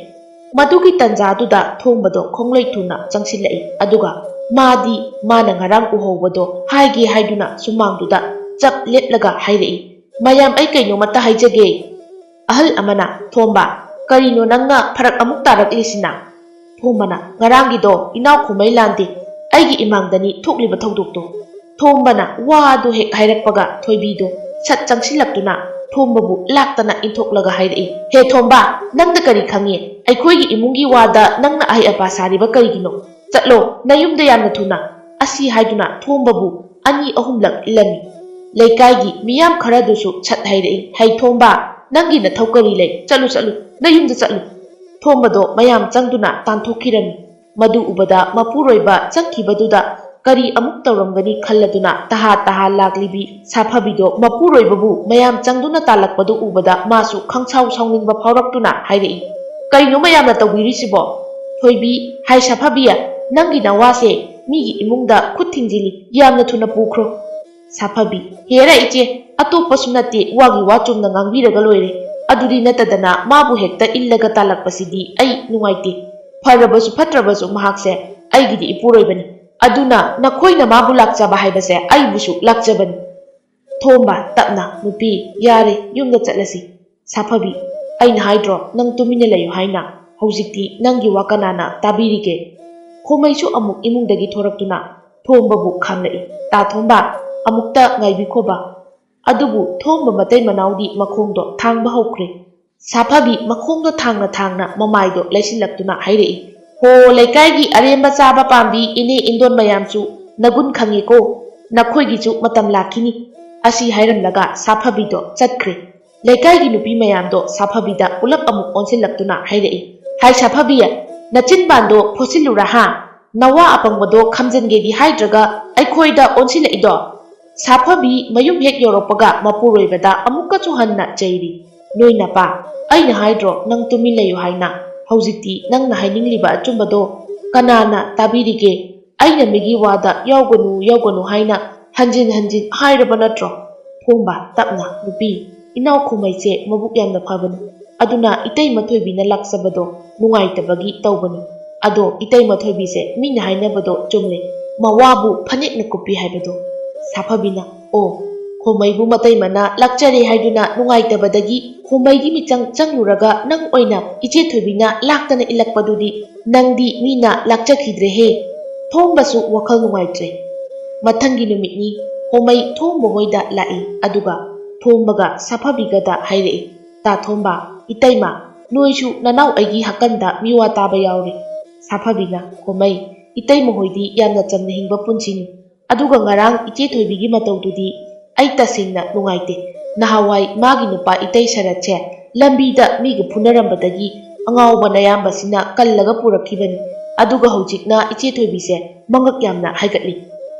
ꯃꯗꯨꯒꯤ ꯇꯟꯖꯥꯗꯨꯗ ꯊꯣꯡꯕꯗꯣ ꯈꯣꯡꯂꯩ ꯊꯨꯅ ꯆꯪꯁꯤꯜꯂꯛꯏ, ꯑꯗꯨꯒ ꯃꯥꯗꯤ ꯃꯥꯅ ꯉꯔꯥꯡ ꯎꯍꯧꯕꯗꯣ ꯍꯥꯏꯒꯦ ꯍꯥꯏꯗꯨꯅ ꯁꯨꯃꯥꯡꯗꯨꯗ ꯆꯞ ꯂꯦꯞꯂꯒ ꯍꯥꯏꯔꯛꯏ, "ꯃꯌꯥꯝ, ꯑꯩ ꯀꯩꯅꯣꯃꯇ ꯍꯥꯏꯖꯒꯦ"꯫ ꯑꯍꯜ ꯑꯃꯅ, "ꯊꯣꯝꯕ, "ꯀꯔꯤꯅꯣ ꯅꯪꯅ ꯐꯔꯛ ꯑꯃꯨꯛ ꯇꯥꯔꯛꯂꯤꯁꯤꯅ?" ꯊꯣꯝꯕꯅ, "ꯉꯔꯥꯡꯒꯤꯗꯣ ꯏꯅꯥꯎ ꯈꯨꯃꯩ ꯂꯥꯟꯗꯦ, ꯑꯩꯒꯤ ꯏꯃꯥꯡꯗꯅꯤ ꯊꯣꯛꯂꯤꯕ ꯊꯧꯗꯣꯛꯇꯣ꯫" ꯊꯣꯝꯕꯅ ꯋꯥꯗꯨ ꯍꯦꯛ ꯍꯥꯏꯔꯛꯄꯒ ꯊꯣꯏꯕꯤꯗꯣ ꯁꯠ ꯆꯪꯁꯤꯜꯂꯛꯇꯨꯅ ꯊꯣꯝꯕꯕꯨ ꯂꯥꯛꯇꯅ ꯏꯟꯊꯣꯛꯂꯒ ꯍꯥꯏꯔꯛꯏ, "ꯍꯦ ꯊꯣꯝꯕ, ꯅꯪꯅ ꯀꯔꯤ ꯈꯪꯉꯤ? ꯑꯩꯈꯣꯏꯒꯤ ꯏꯃꯨꯡꯒꯤ ꯋꯥꯗ ꯅꯪꯅ ꯑꯍꯩ ꯑꯄꯥ ꯁꯥꯔꯤꯕ ꯀꯔꯤꯒꯤꯅꯣ? ꯆꯠꯂꯣ, ꯅꯌꯨꯝꯗ ꯌꯥꯝꯅ ꯊꯨꯅ!" ꯑꯁꯤ ꯍꯥꯏꯗꯨꯅ ꯊꯣꯝꯕꯕꯨ ꯑꯅꯤ ꯑꯍꯨꯝꯂꯛ ꯏꯜꯂꯝꯃꯤ꯫ ꯂꯩꯀꯥꯏꯒꯤ ꯃꯤꯌꯥꯝ ꯈꯔꯗꯨꯁꯨ ꯁꯠ ꯍꯥꯏꯔꯛꯏ, "ꯍꯩ ꯊꯣꯝꯕ, ꯅꯪꯒꯤ ꯅꯊꯧ ꯀꯔꯤ ꯂꯩ? ꯆꯠꯂꯨ, ꯆꯠꯂꯨ, ꯅꯌꯨꯝꯗ ꯆꯠꯂꯨ!" ꯊꯣꯝꯕꯗꯣ ꯃꯌꯥꯝ ꯆꯪꯗꯨꯅ ꯇꯥꯟꯊꯣꯛꯈꯤꯔꯝꯃꯤ꯫ ꯃꯗꯨ ꯎꯕꯗ ꯃꯄꯨꯔꯣꯏꯕ ꯆꯪꯈꯤꯕꯗꯨꯗ ꯀꯔꯤ ꯑꯃꯨꯛ ꯇꯧꯔꯝꯒꯅꯤ ꯈꯜꯂꯗꯨꯅ ꯇꯍꯥ ꯇꯍꯥ ꯂꯥꯛꯂꯤꯕꯤ ꯁꯥꯐꯕꯤꯗꯣ ꯃꯄꯨꯔꯣꯏꯕꯕꯨ ꯃꯌꯥꯝ ꯆꯪꯗꯨꯅ ꯇꯥꯜꯂꯛꯄꯗꯨ ꯎꯕꯗ ꯃꯥꯁꯨ ꯈꯪꯁꯥꯎ ꯁꯥꯎꯅꯤꯡꯕ ꯐꯥꯎꯔꯛꯇꯨꯅ ꯍꯥꯏꯔꯛꯏ, "ꯀꯩꯅꯣ ꯃꯌꯥꯝꯅ ꯇꯧꯕꯤꯔꯤꯁꯤꯕꯣ? ꯊꯣꯏꯕꯤ, ꯍꯥꯏ ꯁꯥꯐꯕꯤ, ꯅꯪꯒꯤ ꯅꯋꯥꯁꯦ ꯃꯤꯒꯤ ꯏꯃꯨꯡꯗ ꯈꯨꯠ ꯊꯤꯡꯖꯤꯜꯂꯤ, ꯌꯥꯝꯅ ꯊꯨꯅ ꯄꯨꯈ꯭ꯔꯣ꯫" ꯁꯥꯐꯕꯤ, "ꯍꯦꯔꯥ ꯏꯆꯦ, ꯑꯇꯣꯞꯄꯁꯨ ꯅꯠꯇꯦ, ꯋꯥꯒꯤ ꯋꯥ ꯆꯨꯝꯅ ꯉꯥꯡꯕꯤꯔꯒ ꯂꯣꯏꯔꯦ꯫ ꯑꯗꯨꯗꯤ ꯅꯠꯇꯗꯅ ꯃꯥꯕꯨ ꯍꯦꯛꯇ ꯏꯜꯂꯒ ꯇꯥꯜꯂꯛꯄꯁꯤꯗꯤ ꯑꯩ ꯅꯨꯡꯉꯥꯏꯇꯦ꯫ ꯐꯔꯕꯁꯨ ꯐꯠꯇ꯭ꯔꯕꯁꯨ ꯃꯍꯥꯛꯁꯦ ꯑꯩꯒꯤꯗꯤ ꯏꯄꯨꯔꯣꯏꯕꯅꯤ꯫ ꯑꯗꯨꯅ ꯅꯈꯣꯏꯅ ꯃꯥꯕꯨ ꯂꯥꯛꯆꯕ ꯍꯥꯏꯕꯁꯦ ꯑꯩꯕꯨꯁꯨ ꯂꯥꯛꯆꯕꯅꯤ꯫" ꯊꯣꯝꯕ, ꯇꯞꯅ, "ꯅꯨꯄꯤ, ꯌꯥꯔꯦ, ꯌꯨꯝꯗ ꯆꯠꯂꯁꯤ꯫" ꯁꯥꯐꯕꯤ, "ꯑꯩꯅ ꯍꯥꯏꯗ꯭ꯔꯣ ꯅꯪ ꯇꯨꯃꯤꯟꯅ ꯂꯩꯌꯨ ꯍꯥꯏꯅ? ꯍꯧꯖꯤꯛꯇꯤ ꯅꯪꯒꯤ ꯋꯥ ꯀꯅꯥꯅ ꯇꯥꯕꯤꯔꯤꯒꯦ?" ꯈꯣꯃꯩꯁꯨ ꯑꯃꯨꯛ ꯏꯃꯨꯡꯗꯒꯤ ꯊꯣꯔꯛꯇꯨꯅ ꯊꯣꯝꯕꯕꯨ ꯈꯥꯝꯂꯛꯏ꯫ "ꯇꯥ ꯊꯣꯝꯕ, ꯑꯃꯨꯛꯇ ꯉꯥꯏꯕꯤꯈꯣꯕ꯫" ꯑꯗꯨꯕꯨ ꯊꯣꯝꯕ ꯃꯇꯩ ꯃꯅꯥꯎꯗꯤ ꯃꯈꯣꯡꯗꯣ ꯊꯥꯡꯕ ꯍꯧꯈ꯭ꯔꯦ꯫ ꯁꯥꯐꯕꯤ ꯃꯈꯣꯡꯗꯣ ꯊꯥꯡꯅ ꯊꯥꯡꯅ ꯃꯃꯥꯏꯗꯣ ꯂꯩꯁꯤꯜꯂꯛꯇꯨꯅ ꯍꯥꯏꯔꯛꯏ, "ꯍꯣ, ꯂꯩꯀꯥꯏꯒꯤ ꯑꯔꯦꯝꯕ ꯆꯥꯕ ꯄꯥꯝꯕꯤ ꯏꯅꯦ ꯏꯟꯗꯣꯟ ꯃꯌꯥꯝꯁꯨ ꯅꯒꯨꯟ ꯈꯪꯉꯦꯀꯣ꯫ ꯅꯈꯣꯏꯒꯤꯁꯨ ꯃꯇꯝ ꯂꯥꯛꯈꯤꯅꯤ꯫" ꯑꯁꯤ ꯍꯥꯏꯔꯝꯂꯒ ꯁꯥꯐꯕꯤꯗꯣ ꯆꯠꯈ꯭ꯔꯦ꯫ ꯂꯩꯀꯥꯏꯒꯤ ꯅꯨꯄꯤ ꯃꯌꯥꯝꯗꯣ ꯁꯥꯐꯕꯤꯗ ꯄꯨꯂꯞ ꯑꯃꯨꯛ ꯑꯣꯟꯁꯤꯜꯂꯛꯇꯨꯅ ꯍꯥꯏꯔꯛꯏ, "ꯍꯥꯏ ꯁꯥꯐꯕꯤ, ꯅꯆꯤꯟꯕꯥꯟꯗꯣ ꯐꯣꯠꯁꯤꯜꯂꯨꯔꯥ ꯍꯥ? ꯅꯋꯥ ꯑꯄꯪꯕꯗꯣ ꯈꯝꯖꯟꯒꯦꯗꯤ ꯍꯥꯏꯗ꯭ꯔꯒ ꯑꯩꯈꯣꯏꯗ ꯑꯣꯟꯁꯤꯜꯂꯛꯏꯗꯣ?" ꯁꯥꯐꯕꯤ ꯃꯌꯨꯝ ꯍꯦꯛ ꯌꯧꯔꯛꯄꯒ ꯃꯄꯨꯔꯣꯏꯕꯗ ꯑꯃꯨꯛꯀꯁꯨ ꯍꯟꯅ ꯆꯩꯔꯤ, "ꯅꯣꯏ ꯅꯄꯥ, ꯑꯩꯅ ꯍꯥꯏꯗ꯭ꯔꯣ ꯅꯪ ꯇꯨꯃꯤꯟ ꯂꯩꯌꯨ ꯍꯥꯏꯅ? ꯍꯧꯖꯤꯛꯇꯤ ꯅꯪꯅ ꯍꯥꯏꯅꯤꯡꯂꯤꯕ ꯑꯆꯨꯝꯕꯗꯣ ꯀꯅꯥꯅ ꯇꯥꯕꯤꯔꯤꯒꯦ? ꯑꯩꯅ ꯃꯤꯒꯤ ꯋꯥꯗ ꯌꯥꯎꯒꯅꯨ, ꯌꯥꯎꯒꯅꯨ ꯍꯥꯏꯅ ꯍꯟꯖꯤꯟ ꯍꯟꯖꯤꯟ ꯍꯥꯏꯔꯕ ꯅꯠꯇ꯭ꯔꯣ?" ꯊꯣꯝꯕ, ꯇꯞꯅ, "ꯅꯨꯄꯤ, ꯏꯅꯥꯎ ꯈꯨꯃꯩꯁꯦ ꯃꯕꯨꯛ ꯌꯥꯝꯅ ꯐꯕꯅꯤ꯫ ꯑꯗꯨꯅ ꯏꯇꯩꯃ ꯊꯣꯏꯕꯤꯅ ꯂꯥꯛꯆꯕꯗꯣ ꯅꯨꯡꯉꯥꯏꯇꯕꯒꯤ ꯇꯧꯕꯅꯤ꯫ ꯑꯗꯣ ꯏꯇꯩꯃ ꯊꯣꯏꯕꯤꯁꯦ ꯃꯤꯅ ꯍꯥꯏꯅꯕꯗꯣ ꯆꯨꯝꯂꯦ, ꯃꯋꯥꯕꯨ ꯐꯅꯦꯛꯅ ꯀꯨꯞꯄꯤ ꯍꯥꯏꯕꯗꯣ꯫" ꯁꯥꯐꯕꯤꯅ, "ꯑꯣ, ꯈꯣꯃꯩꯕꯨ ꯃꯇꯩꯃꯅ ꯂꯥꯛꯆꯔꯦ ꯍꯥꯏꯗꯨꯅ ꯅꯨꯡꯉꯥꯏꯇꯕꯗꯒꯤ ꯈꯣꯃꯩꯒꯤ ꯃꯤꯆꯪ ꯆꯪꯂꯨꯔꯒ ꯅꯪ ꯑꯣꯏꯅ ꯏꯆꯦ ꯊꯣꯏꯕꯤꯅ ꯂꯥꯛꯇꯅ ꯏꯜꯂꯛꯄꯗꯨꯗꯤ ꯅꯪꯗꯤ ꯃꯤꯅ ꯂꯥꯛꯆꯈꯤꯗ꯭ꯔꯦꯍꯦ꯫ ꯊꯣꯝꯕꯁꯨ ꯋꯥꯈꯜ ꯅꯨꯡꯉꯥꯏꯇ꯭ꯔꯦ꯫ ꯃꯊꯪꯒꯤ ꯅꯨꯃꯤꯠꯅꯤ꯫ ꯈꯣꯃꯩ ꯊꯣꯝꯕ ꯍꯣꯏꯗ ꯂꯥꯛꯏ꯫ ꯑꯗꯨꯒ ꯊꯣꯝꯕꯒ ꯁꯥꯐꯕꯤꯒꯗ ꯍꯥꯏꯔꯛꯏ, "ꯇꯥ ꯊꯣꯝꯕ, ꯏꯇꯩꯃ, ꯅꯣꯏꯁꯨ ꯅꯅꯥꯎ ꯑꯩꯒꯤ ꯍꯥꯀꯟꯗ ꯃꯤꯋꯥ ꯇꯥꯕ ꯌꯥꯎꯔꯦ꯫" ꯁꯥꯐꯕꯤꯅ, "ꯈꯣꯃꯩ, ꯏꯇꯩꯃ ꯍꯣꯏꯗꯤ ꯌꯥꯝꯅ ꯆꯝꯅ ꯍꯤꯡꯕ ꯄꯨꯟꯁꯤꯅꯤ꯫ ꯑꯗꯨꯒ ꯉꯔꯥꯡ ꯏꯆꯦ ꯊꯣꯏꯕꯤꯒꯤ ꯃꯇꯧꯗꯨꯗꯤ ꯑꯩ ꯇꯁꯦꯡꯅ ꯅꯨꯡꯉꯥꯏꯇꯦ꯫ ꯅꯍꯥꯟꯋꯥꯏ ꯃꯥꯒꯤ ꯅꯨꯄꯥ ꯏꯇꯩ ꯁꯔꯠꯁꯦ ꯂꯝꯕꯤꯗ ꯃꯤꯒ ꯐꯨꯅꯔꯝꯕꯗꯒꯤ ꯑꯉꯥꯎꯕ ꯅꯌꯥꯝꯕꯁꯤꯅ ꯀꯜꯂꯒ ꯄꯨꯔꯛꯈꯤꯕꯅꯤ꯫ ꯑꯗꯨꯒ ꯍꯧꯖꯤꯛꯅ ꯏꯆꯦ ꯊꯣꯏꯕꯤꯁꯦ ꯃꯉꯛ ꯌꯥꯝꯅ ꯍꯥꯏꯒꯠꯂꯤ꯫"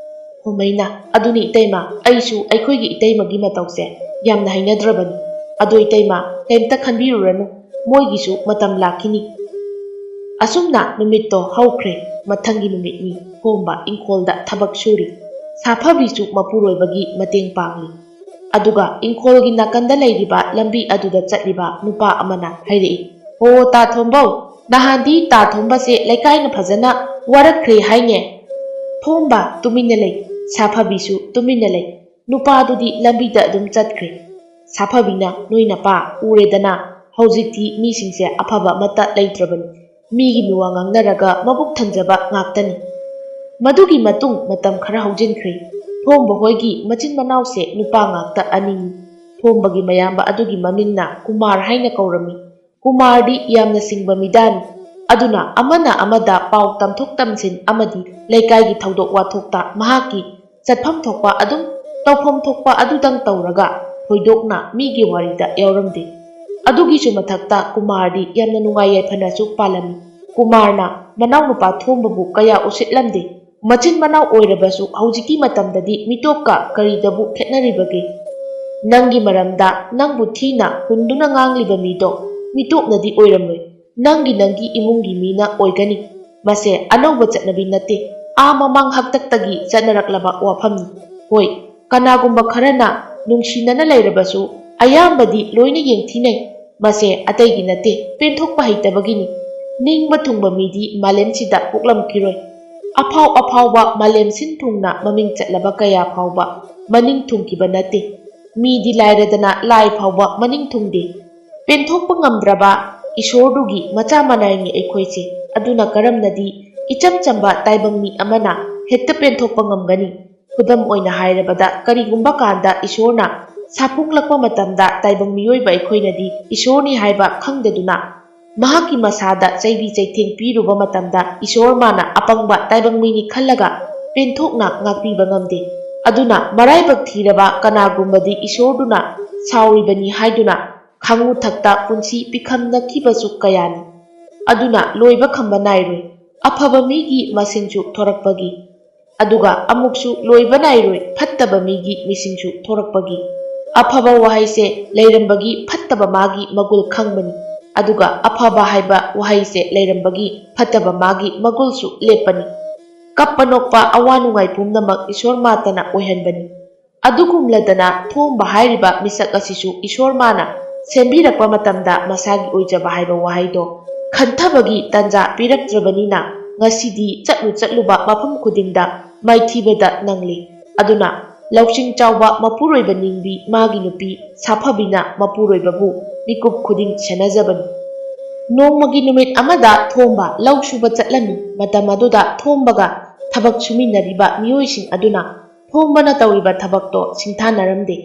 ꯈꯣꯃꯩꯅ, "ꯑꯗꯨꯅꯤ ꯏꯇꯩꯃ, ꯑꯩꯁꯨ ꯑꯩꯈꯣꯏꯒꯤ ꯏꯇꯩꯃꯒꯤ ꯃꯇꯧꯁꯦ ꯌꯥꯝꯅ ꯍꯩꯅꯗ꯭ꯔꯕꯅꯤ꯫ ꯑꯗꯣ ꯏꯇꯩꯃ, ꯀꯩꯝꯇ ꯈꯟꯕꯤꯔꯨꯔꯅꯨ, ꯃꯣꯏꯒꯤꯁꯨ ꯃꯇꯝ ꯂꯥꯛꯈꯤꯅꯤ꯫" ꯑꯁꯨꯝꯅ ꯅꯨꯃꯤꯠꯇꯣ ꯍꯧꯈ꯭ꯔꯦ꯫ ꯃꯊꯪꯒꯤ ꯅꯨꯃꯤꯠꯅꯤ꯫ ꯊꯣꯝꯕ ꯏꯪꯈꯣꯜꯗ ꯊꯕꯛ ꯁꯨꯔꯤ꯫ ꯁꯥꯐꯕꯤꯁꯨ ꯃꯄꯨꯔꯣꯏꯕꯒꯤ ꯃꯇꯦꯡ ꯄꯥꯡꯂꯤ꯫ ꯑꯗꯨꯒ ꯏꯪꯈꯣꯜꯒꯤ ꯅꯥꯀꯟꯗ ꯂꯩꯔꯤꯕ ꯂꯝꯕꯤ ꯑꯗꯨꯗ ꯆꯠꯂꯤꯕ ꯅꯨꯄꯥ ꯑꯃꯅ ꯍꯥꯏꯔꯛꯏ, "ꯑꯣ, ꯇꯥ ꯊꯣꯝꯕꯧ, ꯅꯍꯥꯟꯗꯤ ꯇꯥ ꯊꯣꯝꯕꯁꯦ ꯂꯩꯀꯥꯏꯅ ꯐꯖꯅ ꯋꯥꯔꯛꯈ꯭ꯔꯦ ꯍꯥꯏꯅꯦ?" ꯊꯣꯝꯕ ꯇꯨꯃꯤꯟꯅ ꯂꯩ꯫ ꯁꯥꯐꯕꯤꯁꯨ ꯇꯨꯃꯤꯟꯅ ꯂꯩ꯫ ꯅꯨꯄꯥꯗꯨꯗꯤ ꯂꯝꯕꯤꯗ ꯑꯗꯨꯝ ꯆꯠꯈ꯭ꯔꯦ꯫ ꯁꯥꯐꯕꯤꯅ, "ꯅꯣꯏ ꯅꯄꯥ ꯎꯔꯦꯗꯅ, ꯍꯧꯖꯤꯛꯇꯤ ꯃꯤꯁꯤꯡꯁꯦ ꯑꯐꯕ ꯑꯃꯠꯇ ꯂꯩꯇ꯭ꯔꯕꯅꯤ꯫ ꯃꯤꯒꯤ ꯃꯤꯋꯥ ꯉꯥꯡꯅꯔꯒ ꯃꯕꯨꯛ ꯊꯟꯖꯕ ꯉꯥꯛꯇꯅꯤ꯫" ꯃꯗꯨꯒꯤ ꯃꯇꯨꯡ ꯃꯇꯝ ꯈꯔ ꯍꯧꯖꯤꯟꯈ꯭ꯔꯦ꯫ ꯊꯣꯝꯕ ꯍꯣꯏꯒꯤ ꯃꯆꯤꯟ ꯃꯅꯥꯎꯁꯦ ꯅꯨꯄꯥ ꯉꯥꯛꯇ ꯑꯅꯤꯅꯤ꯫ ꯊꯣꯝꯕꯒꯤ ꯃꯌꯥꯝꯕ ꯑꯗꯨꯒꯤ ꯃꯃꯤꯡꯅ ꯀꯨꯃꯥꯔ ꯍꯥꯏꯅ ꯀꯧꯔꯝꯃꯤ꯫ ꯀꯨꯃꯥꯔꯗꯤ ꯌꯥꯝꯅ ꯁꯤꯡꯕ ꯃꯤꯗꯥꯅꯤ꯫ ꯑꯗꯨꯅ ꯑꯃꯅ ꯑꯃꯗ ꯄꯥꯎ ꯇꯝꯊꯣꯛ ꯇꯝꯁꯤꯟ ꯑꯃꯗꯤ ꯂꯩꯀꯥꯏꯒꯤ ꯊꯧꯗꯣꯛ ꯋꯥꯊꯣꯛꯇ ꯃꯍꯥꯛꯀꯤ ꯆꯠꯐꯝ ꯊꯣꯛꯄ ꯑꯗꯨꯝ, ꯇꯧꯐꯝ ꯊꯣꯛꯄ ꯑꯗꯨꯗꯪ ꯇꯧꯔꯒ ꯊꯣꯏꯗꯣꯛꯅ ꯃꯤꯒꯤ ꯋꯥꯔꯤꯗ ꯌꯥꯎꯔꯝꯗꯦ꯫ ꯑꯗꯨꯒꯤꯁꯨ ꯃꯊꯛꯇ ꯀꯨꯃꯥꯔꯗꯤ ꯌꯥꯝꯅ ꯅꯨꯡꯉꯥꯏ ꯌꯥꯏꯐꯅꯁꯨ ꯄꯥꯜꯂꯝꯃꯤ꯫ ꯀꯨꯃꯥꯔꯅ ꯃꯅꯥꯎꯅꯨꯄꯥ ꯊꯣꯝꯕꯕꯨ ꯀꯌꯥ ꯎꯁꯤꯠꯂꯝꯗꯦ꯫ ꯃꯆꯤꯟ ꯃꯅꯥꯎ ꯑꯣꯏꯔꯕꯁꯨ ꯍꯧꯖꯤꯛꯀꯤ ꯃꯇꯝꯗꯗꯤ ꯃꯤꯇꯣꯞꯀ ꯀꯔꯤꯗꯕꯨ ꯈꯦꯠꯅꯔꯤꯕꯒꯦ? ꯅꯪꯒꯤ ꯃꯔꯝꯗ ꯅꯪꯕꯨ ꯊꯤꯅ ꯍꯨꯟꯗꯨꯅ ꯉꯥꯡꯂꯤꯕ ꯃꯤꯗꯣ ꯃꯤꯇꯣꯞꯅꯗꯤ ꯑꯣꯏꯔꯝꯂꯣꯏ꯫ ꯅꯪꯒꯤ, ꯅꯪꯒꯤ ꯏꯃꯨꯡꯒꯤ ꯃꯤꯅ ꯑꯣꯏꯒꯅꯤ꯫ ꯃꯁꯦ ꯑꯅꯧꯕ ꯆꯠꯅꯕꯤ ꯅꯠꯇꯦ꯫ ꯑꯥ ꯃꯃꯥꯡ ꯍꯥꯛꯇꯛꯇꯒꯤ ꯆꯠꯅꯔꯛꯂꯕ ꯋꯥꯐꯝꯅꯤ꯫ ꯍꯣꯏ, ꯀꯅꯥꯒꯨꯝꯕ ꯈꯔꯅ ꯅꯨꯡꯁꯤꯅꯅ ꯂꯩꯔꯕꯁꯨ ꯑꯌꯥꯝꯕꯗꯤ ꯂꯣꯏꯅ ꯌꯦꯡꯊꯤꯅꯩ꯫ ꯃꯁꯦ ꯑꯇꯩꯒꯤ ꯅꯠꯇꯦ, ꯄꯦꯟꯊꯣꯛꯄ ꯍꯩꯇꯕꯒꯤꯅꯤ꯫ ꯅꯤꯡꯕ ꯊꯨꯡꯕ ꯃꯤꯗꯤ ꯃꯥꯂꯦꯝꯁꯤꯗ ꯄꯣꯛꯂꯝꯈꯤꯔꯣꯏ꯫ ꯑꯐꯥꯎ ꯑꯐꯥꯎꯕ ꯃꯥꯂꯦꯝ ꯁꯤꯟ ꯊꯨꯡꯅ ꯃꯃꯤꯡ ꯆꯠꯂꯕ ꯀꯌꯥ ꯐꯥꯎꯕ ꯃꯅꯤꯡ ꯊꯨꯡꯈꯤꯕ ꯅꯠꯇꯦ꯫ ꯃꯤꯗꯤ ꯂꯥꯏꯔꯗꯅ ꯂꯥꯏ ꯐꯥꯎꯕ ꯃꯅꯤꯡ ꯊꯨꯡꯗꯦ꯫ ꯄꯦꯟꯊꯣꯛꯄ ꯉꯝꯗ꯭ꯔꯕ ꯏꯁꯣꯔꯗꯨꯒꯤ ꯃꯆꯥ ꯃꯅꯥꯏꯅꯤ ꯑꯩꯈꯣꯏꯁꯦ꯫ ꯑꯗꯨꯅ ꯀꯔꯝꯅꯗꯤ ꯏꯆꯝ ꯆꯝꯕ ꯇꯥꯏꯕꯪ ꯃꯤ ꯑꯃꯅ ꯍꯦꯛꯇ ꯄꯦꯟꯊꯣꯛꯄ ꯉꯝꯒꯅꯤ? ꯈꯨꯗꯝ ꯑꯣꯏꯅ ꯍꯥꯏꯔꯕꯗ, ꯀꯔꯤꯒꯨꯝꯕ ꯀꯥꯟꯗ ꯏꯁꯣꯔꯅ ꯁꯥꯐꯣꯡꯂꯛꯄ ꯃꯇꯝꯗ ꯇꯥꯏꯕꯪ ꯃꯤꯑꯣꯏꯕ ꯑꯩꯈꯣꯏꯅꯗꯤ ꯏꯁꯣꯔꯅꯤ ꯍꯥꯏꯕ ꯈꯪꯗꯗꯨꯅ ꯃꯍꯥꯛꯀꯤ ꯃꯁꯥꯗ ꯆꯩꯕꯤ ꯆꯩꯊꯦꯡ ꯄꯤꯔꯨꯕ ꯃꯇꯝꯗ ꯏꯁꯣꯔ ꯃꯥꯅ ꯑꯄꯪꯕ ꯇꯥꯏꯕꯪ ꯃꯤꯅꯤ ꯈꯜꯂꯒ ꯄꯦꯟꯊꯣꯛꯅ ꯉꯥꯛꯄꯤꯕ ꯉꯝꯗꯦ꯫ ꯑꯗꯨꯅ ꯃꯔꯥꯏꯕꯛ ꯊꯤꯔꯕ ꯀꯅꯥꯒꯨꯝꯕꯗꯤ ꯏꯁꯣꯔꯗꯨꯅ ꯁꯥꯎꯔꯤꯕꯅꯤ ꯍꯥꯏꯗꯨꯅ ꯈꯥꯉꯨ ꯊꯛꯇ ꯄꯨꯟꯁꯤ ꯄꯤꯈꯝꯅꯈꯤꯕꯁꯨ ꯀꯌꯥꯅꯤ꯫ ꯑꯗꯨꯅ ꯂꯣꯏꯕ ꯈꯝꯕ ꯅꯥꯏꯔꯣꯏ꯫ ꯑꯐꯕ ꯃꯤꯒꯤ ꯃꯁꯤꯡꯁꯨ ꯊꯣꯔꯛꯄꯒꯤ, ꯑꯗꯨꯒ ꯑꯃꯨꯛꯁꯨ ꯂꯣꯏꯕ ꯅꯥꯏꯔꯣꯏ ꯐꯠꯇꯕ ꯃꯤꯒꯤ ꯃꯤꯁꯤꯡꯁꯨ ꯊꯣꯔꯛꯄꯒꯤ꯫ ꯑꯐꯕ ꯋꯥꯍꯩꯁꯦ ꯂꯩꯔꯝꯕꯒꯤ ꯐꯠꯇꯕ ꯃꯥꯒꯤ ꯃꯒꯨꯜ ꯈꯪꯕꯅꯤ, ꯑꯗꯨꯒ ꯑꯐꯕ ꯍꯥꯏꯕ ꯋꯥꯍꯩꯁꯦ ꯂꯩꯔꯝꯕꯒꯤ ꯐꯠꯇꯕ ꯃꯥꯒꯤ ꯃꯒꯨꯜꯁꯨ ꯂꯦꯞꯄꯅꯤ꯫ ꯀꯞꯄ ꯅꯣꯛꯄ ꯑꯋꯥ ꯅꯨꯡꯉꯥꯏ ꯄꯨꯝꯅꯃꯛ ꯏꯁꯣꯔ ꯃꯥꯇꯅ ꯑꯣꯏꯍꯟꯕꯅꯤ꯫ ꯑꯗꯨꯒꯨꯝꯂꯗꯅ ꯊꯣꯝꯕ ꯍꯥꯏꯔꯤꯕ ꯃꯤꯁꯛ ꯑꯁꯤꯁꯨ ꯏꯁꯣꯔ ꯃꯥꯅ ꯁꯦꯝꯕꯤꯔꯛꯄ ꯃꯇꯝꯗ ꯃꯁꯥꯒꯤ ꯑꯣꯏꯖꯕ ꯍꯥꯏꯕ ꯋꯥꯍꯩꯗꯣ ꯈꯟꯊꯕꯒꯤ ꯇꯥꯟꯖꯥ ꯄꯤꯔꯛꯇ꯭ꯔꯕꯅꯤꯅ ꯉꯁꯤꯗꯤ ꯆꯠꯂꯨ ꯆꯠꯂꯨꯕ ꯃꯐꯝ ꯈꯨꯗꯤꯡꯗ ꯃꯥꯏꯊꯤꯕꯗ ꯅꯪꯂꯤ꯫ ꯑꯗꯨꯅ ꯂꯧꯁꯤꯡ ꯆꯥꯎꯕ ꯃꯄꯨꯔꯣꯏꯕ ꯅꯤꯡꯕꯤ ꯃꯥꯒꯤ ꯅꯨꯄꯤ ꯁꯥꯐꯕꯤꯅ ꯃꯄꯨꯔꯣꯏꯕꯕꯨ ꯃꯤꯀꯨꯞ ꯈꯨꯗꯤꯡ ꯁꯦꯟꯅꯖꯕꯅꯤ꯫ ꯅꯣꯡꯃꯒꯤ ꯅꯨꯃꯤꯠ ꯑꯃꯗ ꯊꯣꯝꯕ ꯂꯧ ꯁꯨꯕ ꯆꯠꯂꯝꯃꯤ꯫ ꯃꯇꯝ ꯑꯗꯨꯗ ꯊꯣꯝꯕꯒ ꯊꯕꯛ ꯁꯨꯃꯤꯟꯅꯔꯤꯕ ꯃꯤꯑꯣꯏꯁꯤꯡ ꯑꯗꯨꯅ ꯊꯣꯝꯕꯅ ꯇꯧꯔꯤꯕ ꯊꯕꯛꯇꯣ ꯁꯤꯡꯊꯥꯅꯔꯝꯗꯦ꯫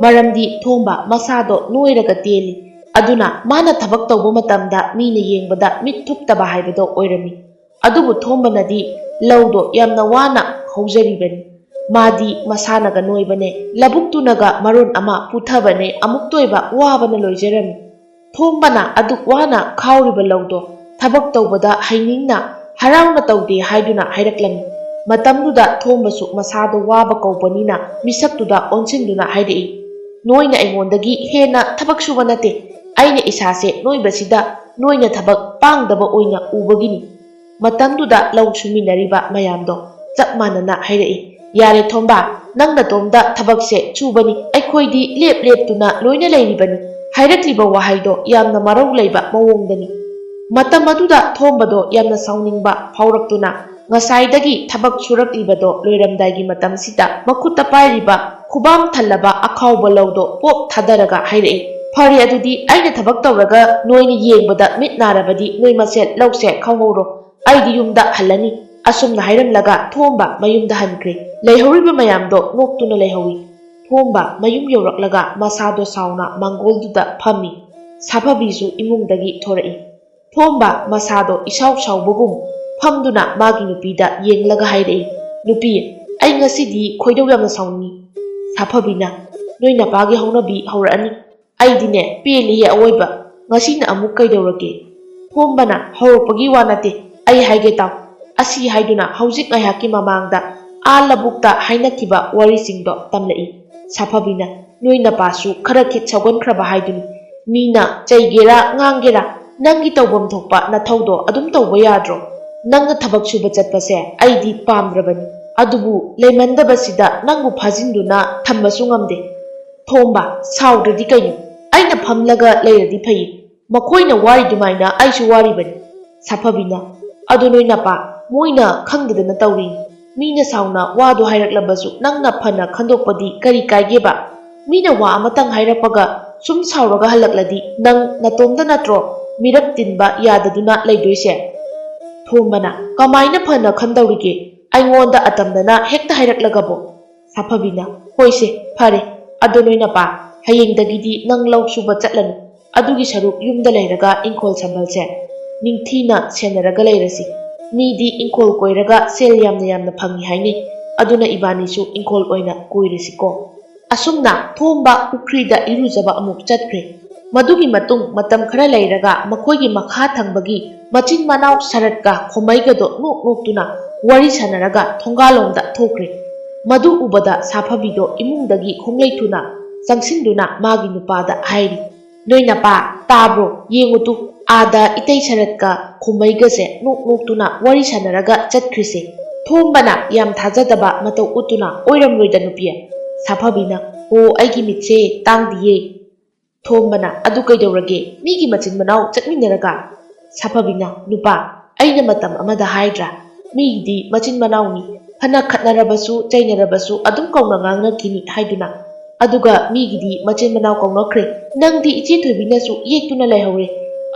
ꯃꯔꯝꯗꯤ ꯊꯣꯝꯕ ꯃꯁꯥꯗꯣ ꯅꯣꯏꯔꯒ ꯇꯦꯜꯂꯤ꯫ ꯑꯗꯨꯅ ꯃꯥꯅ ꯊꯕꯛ ꯇꯧꯕ ꯃꯇꯝꯗ ꯃꯤꯅ ꯌꯦꯡꯕꯗ ꯃꯤꯠ ꯊꯨꯞꯇꯕ ꯍꯥꯏꯕꯗꯣ ꯑꯣꯏꯔꯝꯃꯤ꯫ ꯑꯗꯨꯕꯨ ꯊꯣꯝꯕꯅꯗꯤ ꯂꯧꯗꯣ ꯌꯥꯝꯅ ꯋꯥꯅ ꯍꯧꯖꯔꯤꯕꯅꯤ꯫ ꯃꯥꯗꯤ ꯃꯁꯥꯅꯒ ꯅꯣꯏꯕꯅꯦ, ꯂꯧꯕꯨꯛꯇꯨꯅꯒ ꯃꯔꯣꯟ ꯑꯃ ꯄꯨꯊꯕꯅꯦ, ꯑꯃꯨꯛꯇ ꯑꯣꯏꯕ ꯋꯥꯕꯅ ꯂꯣꯏꯖꯔꯝꯃꯤ꯫ ꯊꯣꯝꯕꯅ ꯑꯗꯨꯛ ꯋꯥꯅ ꯈꯥꯎꯔꯤꯕ ꯂꯧꯗꯣ ꯊꯕꯛ ꯇꯧꯕꯗ ꯍꯩꯅꯤꯡꯅ ꯍꯔꯥꯎꯅ ꯇꯧꯗꯦ ꯍꯥꯏꯗꯨꯅ ꯍꯥꯏꯔꯛꯂꯝꯃꯤ꯫ ꯃꯇꯝꯗꯨꯗ ꯊꯣꯝꯕꯁꯨ ꯃꯁꯥꯗꯣ ꯋꯥꯕ ꯀꯧꯕꯅꯤꯅ ꯃꯤꯁꯛꯇꯨꯗ ꯑꯣꯟꯁꯤꯟꯗꯨꯅ ꯍꯥꯏꯔꯛꯏ, "ꯅꯣꯏꯅ ꯑꯩꯉꯣꯟꯗꯒꯤ ꯍꯦꯟꯅ ꯊꯕꯛ ꯁꯨꯕ ꯅꯠꯇꯦ, ꯑꯩꯅ ꯏꯁꯥꯁꯦ ꯅꯣꯏꯕꯁꯤꯗ ꯅꯣꯏꯅ ꯊꯕꯛ ꯄꯥꯡꯗꯕ ꯑꯣꯏꯅ ꯎꯕꯒꯤꯅꯤ꯫" ꯃꯇꯝꯗꯨꯗ ꯂꯧ ꯁꯨꯃꯤꯟꯅꯔꯤꯕ ꯃꯌꯥꯝꯗꯣ ꯆꯞ ꯃꯥꯟꯅꯅ ꯍꯥꯏꯔꯛꯏ, "ꯌꯥꯔꯦ ꯊꯣꯝꯕ, ꯅꯪ ꯅꯇꯣꯝꯗ ꯊꯕꯛꯁꯦ ꯁꯨꯕꯅꯤ, ꯑꯩꯈꯣꯏꯗꯤ ꯂꯦꯞ ꯂꯦꯞꯇꯨꯅ ꯂꯣꯏꯅ ꯂꯩꯔꯤꯕꯅꯤ꯫" ꯍꯥꯏꯔꯛꯂꯤꯕ ꯋꯥꯍꯩꯗꯣ ꯌꯥꯝꯅ ꯃꯔꯧ ꯂꯩꯕ ꯃꯑꯣꯡꯗꯅꯤ꯫ ꯃꯇꯝ ꯑꯗꯨꯗ ꯊꯣꯝꯕꯗꯣ ꯌꯥꯝꯅ ꯁꯥꯎꯅꯤꯡꯕ ꯐꯥꯎꯔꯛꯇꯨꯅ ꯉꯁꯥꯏꯗꯒꯤ ꯊꯕꯛ ꯁꯨꯔꯛꯂꯤꯕꯗꯣ ꯂꯣꯏꯔꯝꯗꯥꯏꯒꯤ ꯃꯇꯝꯁꯤꯗ ꯃꯈꯨꯠꯇ ꯄꯥꯏꯔꯤꯕ ꯈꯨꯕꯥꯝ ꯊꯜꯂꯕ ꯑꯈꯥꯎꯕ ꯂꯧꯗꯣ ꯄꯣꯞ ꯊꯥꯗꯔꯒ ꯍꯥꯏꯔꯛꯏ, "ꯐꯔꯦ, ꯑꯗꯨꯗꯤ ꯑꯩꯅ ꯊꯕꯛ ꯇꯧꯔꯒ ꯅꯣꯏꯅ ꯌꯦꯡꯕꯗ ꯃꯤꯠ ꯅꯥꯔꯕꯗꯤ ꯅꯣꯏ ꯃꯁꯦꯟ ꯂꯧꯁꯦ ꯈꯪꯍꯧꯔꯣ꯫ ꯑꯩꯗꯤ ꯌꯨꯝꯗ ꯍꯜꯂꯅꯤ꯫" ꯑꯁꯨꯝꯅ ꯍꯥꯏꯔꯝꯂꯒ ꯊꯣꯝꯕ ꯃꯌꯨꯝꯗ ꯍꯟꯈ꯭ꯔꯦ꯫ ꯂꯩꯍꯧꯔꯤꯕ ꯃꯌꯥꯝꯗꯣ ꯅꯣꯛꯇꯨꯅ ꯂꯩꯍꯧꯏ꯫ ꯊꯣꯝꯕ ꯃꯌꯨꯝ ꯌꯧꯔꯛꯂꯒ ꯃꯁꯥꯗꯣ ꯁꯥꯎꯅ ꯃꯥꯡꯒꯣꯜꯗꯨꯗ ꯐꯝꯃꯤ꯫ ꯁꯥꯐꯕꯤꯁꯨ ꯏꯃꯨꯡꯗꯒꯤ ꯊꯣꯔꯛꯏ꯫ ꯊꯣꯝꯕ ꯃꯁꯥꯗꯣ ꯏꯁꯥꯎ ꯁꯥꯎꯕꯒꯨꯝ ꯐꯝꯗꯨꯅ ꯃꯥꯒꯤ ꯅꯨꯄꯤꯗ ꯌꯦꯡꯂꯒ ꯍꯥꯏꯔꯛꯏ, "ꯅꯨꯄꯤ, ꯑꯩ ꯉꯁꯤꯗꯤ ꯈꯣꯏꯗꯧ ꯌꯥꯝꯅ ꯁꯥꯎꯅꯤꯡꯉꯤ꯫" ꯁꯥꯐꯕꯤꯅ, "ꯅꯣꯏ ꯅꯄꯥꯒꯤ ꯍꯧꯅꯕꯤ ꯍꯧꯔꯛꯑꯅꯤ꯫ ꯑꯩꯗꯤꯅꯦ, ꯄꯦꯜꯂꯤꯍꯦ ꯑꯋꯣꯏꯕ꯫ ꯉꯁꯤꯅ ꯑꯃꯨꯛ ꯀꯩꯗꯧꯔꯒꯦ?" ꯊꯣꯝꯕꯅ, "ꯍꯧꯔꯛꯄꯒꯤ ꯋꯥ ꯅꯠꯇꯦ, ꯑꯩ ꯍꯥꯏꯒꯦ ꯇꯥꯎ꯫" ꯑꯁꯤ ꯍꯥꯏꯗꯨꯅ ꯍꯧꯖꯤꯛ ꯉꯥꯏꯍꯥꯛꯀꯤ ꯃꯃꯥꯡꯗ ꯑꯥ ꯂꯧꯕꯨꯛꯇ ꯍꯥꯏꯅꯈꯤꯕ ꯋꯥꯔꯤꯁꯤꯡꯗꯣ ꯇꯝꯂꯛꯏ꯫ ꯁꯥꯐꯕꯤꯅ, "ꯅꯣꯏ ꯅꯄꯥꯁꯨ ꯈꯔ ꯈꯤꯠ ꯁꯧꯒꯟꯈ꯭ꯔꯕ ꯍꯥꯏꯗꯨꯅꯤ꯫ ꯃꯤꯅ ꯆꯩꯒꯦꯔꯥ ꯉꯥꯡꯒꯦꯔꯥ, ꯅꯪꯒꯤ ꯇꯧꯐꯝ ꯊꯣꯛꯄ ꯅꯊꯧꯗꯣ ꯑꯗꯨꯝ ꯇꯧꯕ ꯌꯥꯗ꯭ꯔꯣ? ꯅꯪꯅ ꯊꯕꯛ ꯁꯨꯕ ꯆꯠꯄꯁꯦ ꯑꯩꯗꯤ ꯄꯥꯝꯗ꯭ꯔꯕꯅꯤ꯫ ꯑꯗꯨꯕꯨ ꯂꯩꯃꯟꯗꯕꯁꯤꯗ ꯅꯪꯕꯨ ꯐꯥꯖꯤꯟꯗꯨꯅ ꯊꯝꯕꯁꯨ ꯉꯝꯗꯦ꯫" ꯊꯣꯝꯕ, "ꯁꯥꯎꯗ꯭ꯔꯗꯤ ꯀꯩꯅꯣ? ꯑꯩꯅ ꯐꯝꯂꯒ ꯂꯩꯔꯗꯤ ꯐꯩ꯫ ꯃꯈꯣꯏꯅ ꯋꯥꯔꯤꯗꯨꯃꯥꯏꯅ ꯑꯩꯁꯨ ꯋꯥꯔꯤꯕꯅꯤ꯫" ꯁꯥꯐꯕꯤꯅ, "ꯑꯗꯨ ꯅꯣꯏ ꯅꯄꯥ, ꯃꯣꯏꯅ ꯈꯪꯗꯗꯅ ꯇꯧꯔꯤꯅꯤ꯫ ꯃꯤꯅ ꯁꯥꯎꯅ ꯋꯥꯗꯨ ꯍꯥꯏꯔꯛꯂꯕꯁꯨ ꯅꯪꯅ ꯐꯅ ꯈꯟꯗꯣꯛꯄꯗꯤ ꯀꯔꯤ ꯀꯥꯏꯒꯦꯕ? ꯃꯤꯅ ꯋꯥ ꯑꯃꯇꯪ ꯍꯥꯏꯔꯛꯄꯒ ꯁꯨꯝ ꯁꯥꯎꯔꯒ ꯍꯜꯂꯛꯂꯗꯤ ꯅꯪ ꯅꯇꯣꯝꯇ ꯅꯠꯇ꯭ꯔꯣ ꯃꯤꯔꯛ ꯇꯤꯟꯕ ꯌꯥꯗꯗꯨꯅ ꯂꯩꯗꯣꯏꯁꯦ?" ꯊꯣꯝꯕꯅ, "ꯀꯃꯥꯏꯅ ꯐꯅ ꯈꯟꯗꯧꯔꯤꯒꯦ? ꯑꯩꯉꯣꯟꯗ ꯑꯇꯝꯅꯅ ꯍꯦꯛꯇ ꯍꯥꯏꯔꯛꯂꯒꯕꯣ?" ꯁꯥꯐꯕꯤꯅ, "ꯍꯣꯏꯁꯦ, ꯐꯔꯦ꯫ ꯑꯗꯣ ꯅꯣꯏ ꯅꯄꯥ, ꯍꯌꯦꯡꯗꯒꯤꯗꯤ ꯅꯪ ꯂꯧ ꯁꯨꯕ ꯆꯠꯂꯅꯨ꯫ ꯑꯗꯨꯒꯤ ꯁꯔꯨꯛ ꯌꯨꯝꯗ ꯂꯩꯔꯒ ꯏꯪꯈꯣꯜ ꯁꯝꯕꯜꯁꯦ ꯅꯤꯡꯊꯤꯅ ꯁꯦꯟꯅꯔꯒ ꯂꯩꯔꯁꯤ꯫ ꯃꯤꯗꯤ ꯏꯪꯈꯣꯜ ꯀꯣꯏꯔꯒ ꯁꯦꯜ ꯌꯥꯝꯅ ꯌꯥꯝꯅ ꯐꯪꯉꯤ ꯍꯥꯏꯅꯩ꯫ ꯑꯗꯨꯅ ꯏꯕꯥꯅꯤꯁꯨ ꯏꯪꯈꯣꯜ ꯑꯣꯏꯅ ꯀꯣꯏꯔꯁꯤꯀꯣ꯫" ꯑꯁꯨꯝꯅ ꯊꯣꯝꯕ ꯄꯨꯈ꯭ꯔꯤꯗ ꯏꯔꯨꯖꯕ ꯑꯃꯨꯛ ꯆꯠꯈ꯭ꯔꯦ꯫ ꯃꯗꯨꯒꯤ ꯃꯇꯨꯡ ꯃꯇꯝ ꯈꯔ ꯂꯩꯔꯒ ꯃꯈꯣꯏꯒꯤ ꯃꯈꯥ ꯊꯪꯕꯒꯤ ꯃꯆꯤꯟ ꯃꯅꯥꯎ ꯁꯔꯠꯀ ꯈꯣꯃꯩꯒꯗꯣ ꯅꯣꯛ ꯅꯣꯛꯇꯨꯅ ꯋꯥꯔꯤ ꯁꯥꯟꯅꯔꯒ ꯊꯣꯡꯒꯥꯜꯂꯣꯝꯗ ꯊꯣꯛꯈ꯭ꯔꯦ꯫ ꯃꯗꯨ ꯎꯕꯗ ꯁꯥꯐꯕꯤꯗꯣ ꯏꯃꯨꯡꯗꯒꯤ ꯈꯣꯡꯂꯩ ꯊꯨꯅ ꯆꯪꯁꯤꯟꯗꯨꯅ ꯃꯥꯒꯤ ꯅꯨꯄꯥꯗ ꯍꯥꯏꯔꯤ, "ꯅꯣꯏ ꯅꯄꯥ, ꯇꯥꯕ꯭ꯔꯣ? ꯌꯦꯡꯉꯨꯇꯨ, ꯑꯥꯗ ꯏꯇꯩ ꯁꯔꯠꯀ ꯈꯣꯃꯩꯒꯁꯦ ꯅꯣꯛ ꯅꯣꯛꯇꯨꯅ ꯋꯥꯔꯤ ꯁꯥꯟꯅꯔꯒ ꯆꯠꯈ꯭ꯔꯤꯁꯦ꯫" ꯊꯣꯝꯕꯅ ꯌꯥꯝ ꯊꯥꯖꯗꯕ ꯃꯇꯧ ꯎꯠꯇꯨꯅ, "ꯑꯣꯏꯔꯝꯂꯣꯏꯗ ꯅꯨꯄꯤ꯫" ꯁꯥꯐꯕꯤꯅ, "ꯑꯣ, ꯑꯩꯒꯤ ꯃꯤꯠꯁꯦ ꯇꯥꯡꯗꯤꯌꯦ꯫" ꯊꯣꯝꯕꯅ, "ꯑꯗꯨ ꯀꯩꯗꯧꯔꯒꯦ? ꯃꯤꯒꯤ ꯃꯆꯤꯟ ꯃꯅꯥꯎ ꯆꯠꯃꯤꯟꯅꯔꯒ?" ꯁꯥꯐꯕꯤꯅ, "ꯅꯨꯄꯥ, ꯑꯩꯅ ꯃꯇꯝ ꯑꯃꯗ ꯍꯥꯏꯗ꯭ꯔꯥ? ꯃꯤꯒꯤꯗꯤ ꯃꯆꯤꯟ ꯃꯅꯥꯎꯅꯤ, ꯐꯅ ꯈꯠꯅꯔꯕꯁꯨ ꯆꯩꯅꯔꯕꯁꯨ ꯑꯗꯨꯝ ꯀꯧꯅ ꯉꯥꯡꯅꯈꯤꯅꯤ ꯍꯥꯏꯗꯨꯅ꯫ ꯑꯗꯨꯒ ꯃꯤꯒꯤꯗꯤ ꯃꯆꯤꯟ ꯃꯅꯥꯎ ꯀꯧꯅꯈ꯭ꯔꯦ, ꯅꯪꯗꯤ ꯏꯆꯦ ꯊꯣꯏꯕꯤꯅꯁꯨ ꯌꯦꯛꯇꯨꯅ ꯂꯩꯍꯧꯔꯦ꯫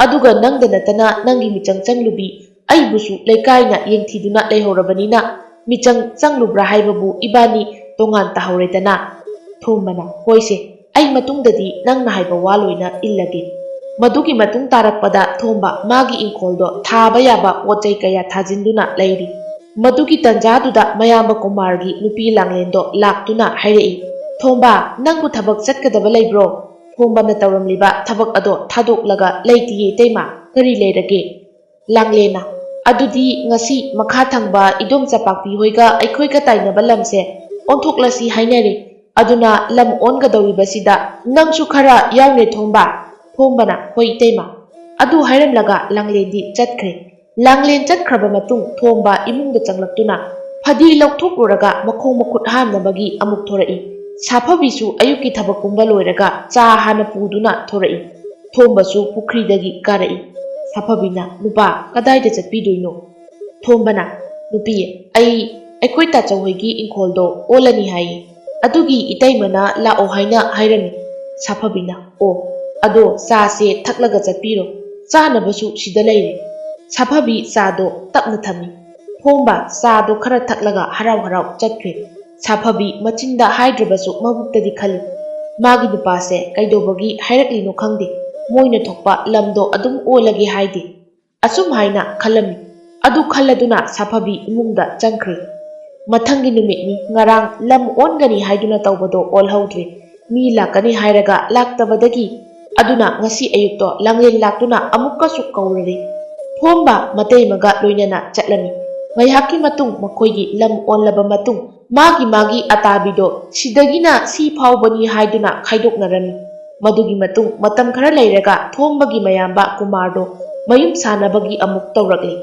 ꯑꯗꯨꯒ ꯅꯪꯗ ꯅꯠꯇꯅ ꯅꯪꯒꯤ ꯃꯤꯆꯪ ꯆꯪꯂꯨꯕꯤ ꯑꯩꯕꯨꯁꯨ ꯂꯩꯀꯥꯏꯅ ꯌꯦꯡꯊꯤꯗꯨꯅ ꯂꯩꯍꯧꯔꯕꯅꯤꯅ ꯃꯤꯆꯪ ꯆꯪꯂꯨꯕ꯭ꯔꯥ ꯍꯥꯏꯕꯕꯨ ꯏꯕꯥꯅꯤ ꯇꯣꯉꯥꯟ ꯇꯥꯍꯧꯔꯦꯗꯅ꯫ ꯊꯣꯝꯕꯅ, ꯍꯣꯏꯁꯦ, ꯑꯩ ꯃꯇꯨꯡꯗꯗꯤ ꯅꯪꯅ ꯍꯥꯏꯕ ꯋꯥ ꯂꯣꯏꯅ ꯏꯜꯂꯒꯦ꯫ ꯃꯗꯨꯒꯤ ꯃꯇꯨꯡ ꯇꯥꯔꯛꯄꯗ ꯊꯣꯝꯕ ꯃꯥꯒꯤ ꯏꯪꯈꯣꯜꯗꯣ ꯊꯥꯕ ꯌꯥꯕ ꯄꯣꯠ ꯆꯩ ꯀꯌꯥ ꯊꯥꯖꯤꯟꯗꯨꯅ ꯂꯩꯔꯤ꯫ ꯃꯗꯨꯒꯤ ꯇꯟꯖꯥꯗꯨꯗ ꯃꯌꯥꯝꯕ ꯀꯨꯃꯥꯔꯒꯤ ꯅꯨꯄꯤ ꯂꯥꯡꯂꯦꯟꯗꯣ ꯂꯥꯛꯇꯨꯅ ꯍꯥꯏꯔꯛꯏ, ꯊꯣꯝꯕ, ꯅꯪꯕꯨ ꯊꯕꯛ ꯆꯠꯀꯗꯕ ꯂꯩꯕ꯭ꯔꯣ? ꯊꯣꯝꯕꯅ ꯇꯧꯔꯝꯂꯤꯕ ꯊꯕꯛ ꯑꯗꯣ ꯊꯥꯗꯣꯛꯂꯒ, ꯂꯩꯇꯤꯌꯦ ꯏꯇꯩꯃ, ꯀꯔꯤ ꯂꯩꯔꯒꯦ? ꯂꯥꯡꯂꯦꯟꯅ, ꯑꯗꯨꯗꯤ ꯉꯁꯤ ꯃꯈꯥ ꯊꯪꯕ ꯏꯗꯣꯝꯆꯥ ꯄꯥꯛꯄꯤ ꯍꯣꯏꯒ ꯑꯩꯈꯣꯏꯒ ꯇꯥꯏꯅꯕ ꯂꯝꯁꯦ ꯑꯣꯟꯊꯣꯛꯂꯁꯤ ꯍꯥꯏꯅꯔꯦ, ꯑꯗꯨꯅ ꯂꯝ ꯑꯣꯟꯒꯗꯧꯔꯤꯕꯁꯤꯗ ꯅꯪꯁꯨ ꯈꯔ ꯌꯥꯎꯅꯦ ꯊꯣꯝꯕ꯫ ꯊꯣꯝꯕꯅ, ꯍꯣꯏ ꯏꯇꯩꯃ꯫ ꯑꯗꯨ ꯍꯥꯏꯔꯝꯂꯒ ꯂꯥꯡꯂꯦꯟꯗꯤ ꯆꯠꯈ꯭ꯔꯦ꯫ ꯂꯥꯡꯂꯦꯟ ꯆꯠꯈ꯭ꯔꯕ ꯃꯇꯨꯡ ꯊꯣꯝꯕ ꯏꯃꯨꯡꯗ ꯆꯪꯂꯛꯇꯨꯅ ꯐꯗꯤ ꯂꯧꯊꯣꯛꯂꯨꯔꯒ ꯃꯈꯣꯡ ꯃꯈꯨꯠ ꯍꯥꯝꯅꯕꯒꯤ ꯑꯃꯨꯛ ꯊꯣꯔꯛꯏ꯫ ꯁꯥꯐꯕꯤꯁꯨ ꯑꯌꯨꯛꯀꯤ ꯊꯕꯛ ꯄꯨꯝꯕ ꯂꯣꯏꯔꯒ ꯆꯥ ꯍꯥꯟꯅ ꯄꯨꯗꯨꯅ ꯊꯣꯔꯛꯏ꯫ ꯊꯣꯝꯕꯁꯨ ꯄꯨꯈ꯭ꯔꯤꯗꯒꯤ ꯀꯥꯔꯛꯏ꯫ ꯁꯥꯐꯕꯤꯅ, ꯅꯨꯄꯥ, ꯀꯗꯥꯏꯗ ꯆꯠꯄꯤꯗꯣꯏꯅꯣ? ꯊꯣꯝꯕꯅ, ꯅꯨꯄꯤ, ꯑꯩ, ꯑꯩꯈꯣꯏ ꯇꯥꯆꯧ ꯍꯣꯏꯒꯤ ꯏꯪꯈꯣꯜꯗꯣ ꯑꯣꯜꯂꯅꯤ ꯍꯥꯏꯌꯦ, ꯑꯗꯨꯒꯤ ꯏꯇꯩꯃꯅ ꯂꯥꯛꯑꯣ ꯍꯥꯏꯅ ꯍꯥꯏꯔꯝꯃꯤ꯫ ꯁꯥꯐꯕꯤꯅ, ꯑꯣ, ꯑꯗꯣ ꯆꯥꯁꯦ ꯊꯛꯂꯒ ꯆꯠꯄꯤꯔꯣ, ꯆꯥꯅꯕꯁꯨ ꯁꯤꯗ ꯂꯩꯔꯦ꯫ ꯁꯥꯐꯕꯤ ꯆꯥꯗꯣ ꯇꯞꯅ ꯊꯝꯃꯤ꯫ ꯊꯣꯝꯕ ꯆꯥꯗꯣ ꯈꯔ ꯊꯛꯂꯒ ꯍꯔꯥꯎ ꯍꯔꯥꯎ ꯆꯠꯈ꯭ꯔꯦ꯫ ꯁꯥꯐꯕꯤ ꯃꯆꯤꯟꯗ ꯍꯥꯏꯗ꯭ꯔꯕꯁꯨ ꯃꯕꯨꯛꯇꯗꯤ ꯈꯜꯂꯤ, ꯃꯥꯒꯤ ꯅꯨꯄꯥꯁꯦ ꯀꯩꯗꯧꯕꯒꯤ ꯍꯥꯏꯔꯛꯂꯤꯅꯣ ꯈꯪꯗꯦ, ꯃꯣꯏꯅ ꯊꯣꯛꯄ ꯂꯝꯗꯣ ꯑꯗꯨꯝ ꯑꯣꯜꯂꯒꯦ ꯍꯥꯏꯗꯦ꯫ ꯑꯁꯨꯝ ꯍꯥꯏꯅ ꯈꯜꯂꯝꯃꯤ꯫ ꯑꯗꯨ ꯈꯜꯂꯗꯨꯅ ꯁꯥꯐꯕꯤ ꯏꯃꯨꯡꯗ ꯆꯪꯈ꯭ꯔꯦ꯫ ꯃꯊꯪꯒꯤ ꯅꯨꯃꯤꯠꯅꯤ, ꯉꯔꯥꯡ ꯂꯝ ꯑꯣꯟꯒꯅꯤ ꯍꯥꯏꯗꯨꯅ ꯇꯧꯕꯗꯣ ꯑꯣꯜꯍꯧꯗ꯭ꯔꯦ꯫ ꯃꯤ ꯂꯥꯛꯀꯅꯤ ꯍꯥꯏꯔꯒ ꯂꯥꯛꯇꯕꯗꯒꯤ, ꯑꯗꯨꯅ ꯉꯁꯤ ꯑꯌꯨꯛꯇꯣ ꯂꯥꯡꯂꯦꯟ ꯂꯥꯛꯇꯨꯅ ꯑꯃꯨꯛꯀꯁꯨ ꯀꯧꯔꯔꯦ꯫ ꯊꯣꯝꯕ ꯃꯇꯩꯃꯒ ꯂꯣꯏꯅꯅ ꯆꯠꯂꯝꯃꯤ꯫ ꯉꯥꯏꯍꯥꯛꯀꯤ ꯃꯇꯨꯡ ꯃꯈꯣꯏꯒꯤ ꯂꯝ ꯑꯣꯜꯂꯕ ꯃꯇꯨꯡ ꯃꯥꯒꯤ ꯃꯥꯒꯤ ꯑꯇꯥꯕꯤꯗꯣ ꯁꯤꯗꯒꯤꯅ ꯁꯤ ꯐꯥꯎꯕꯅꯤ ꯍꯥꯏꯗꯨꯅ ꯈꯥꯏꯗꯣꯛꯅꯔꯝꯃꯤ꯫ ꯃꯗꯨꯒꯤ ꯃꯇꯨꯡ ꯃꯇꯝ ꯈꯔ ꯂꯩꯔꯒ ꯊꯣꯝꯕꯒꯤ ꯃꯌꯥꯝꯕ ꯀꯨꯃꯥꯔꯗꯣ ꯃꯌꯨꯝ ꯁꯥꯅꯕꯒꯤ ꯑꯃꯨꯛ ꯇꯧꯔꯛꯂꯤ꯫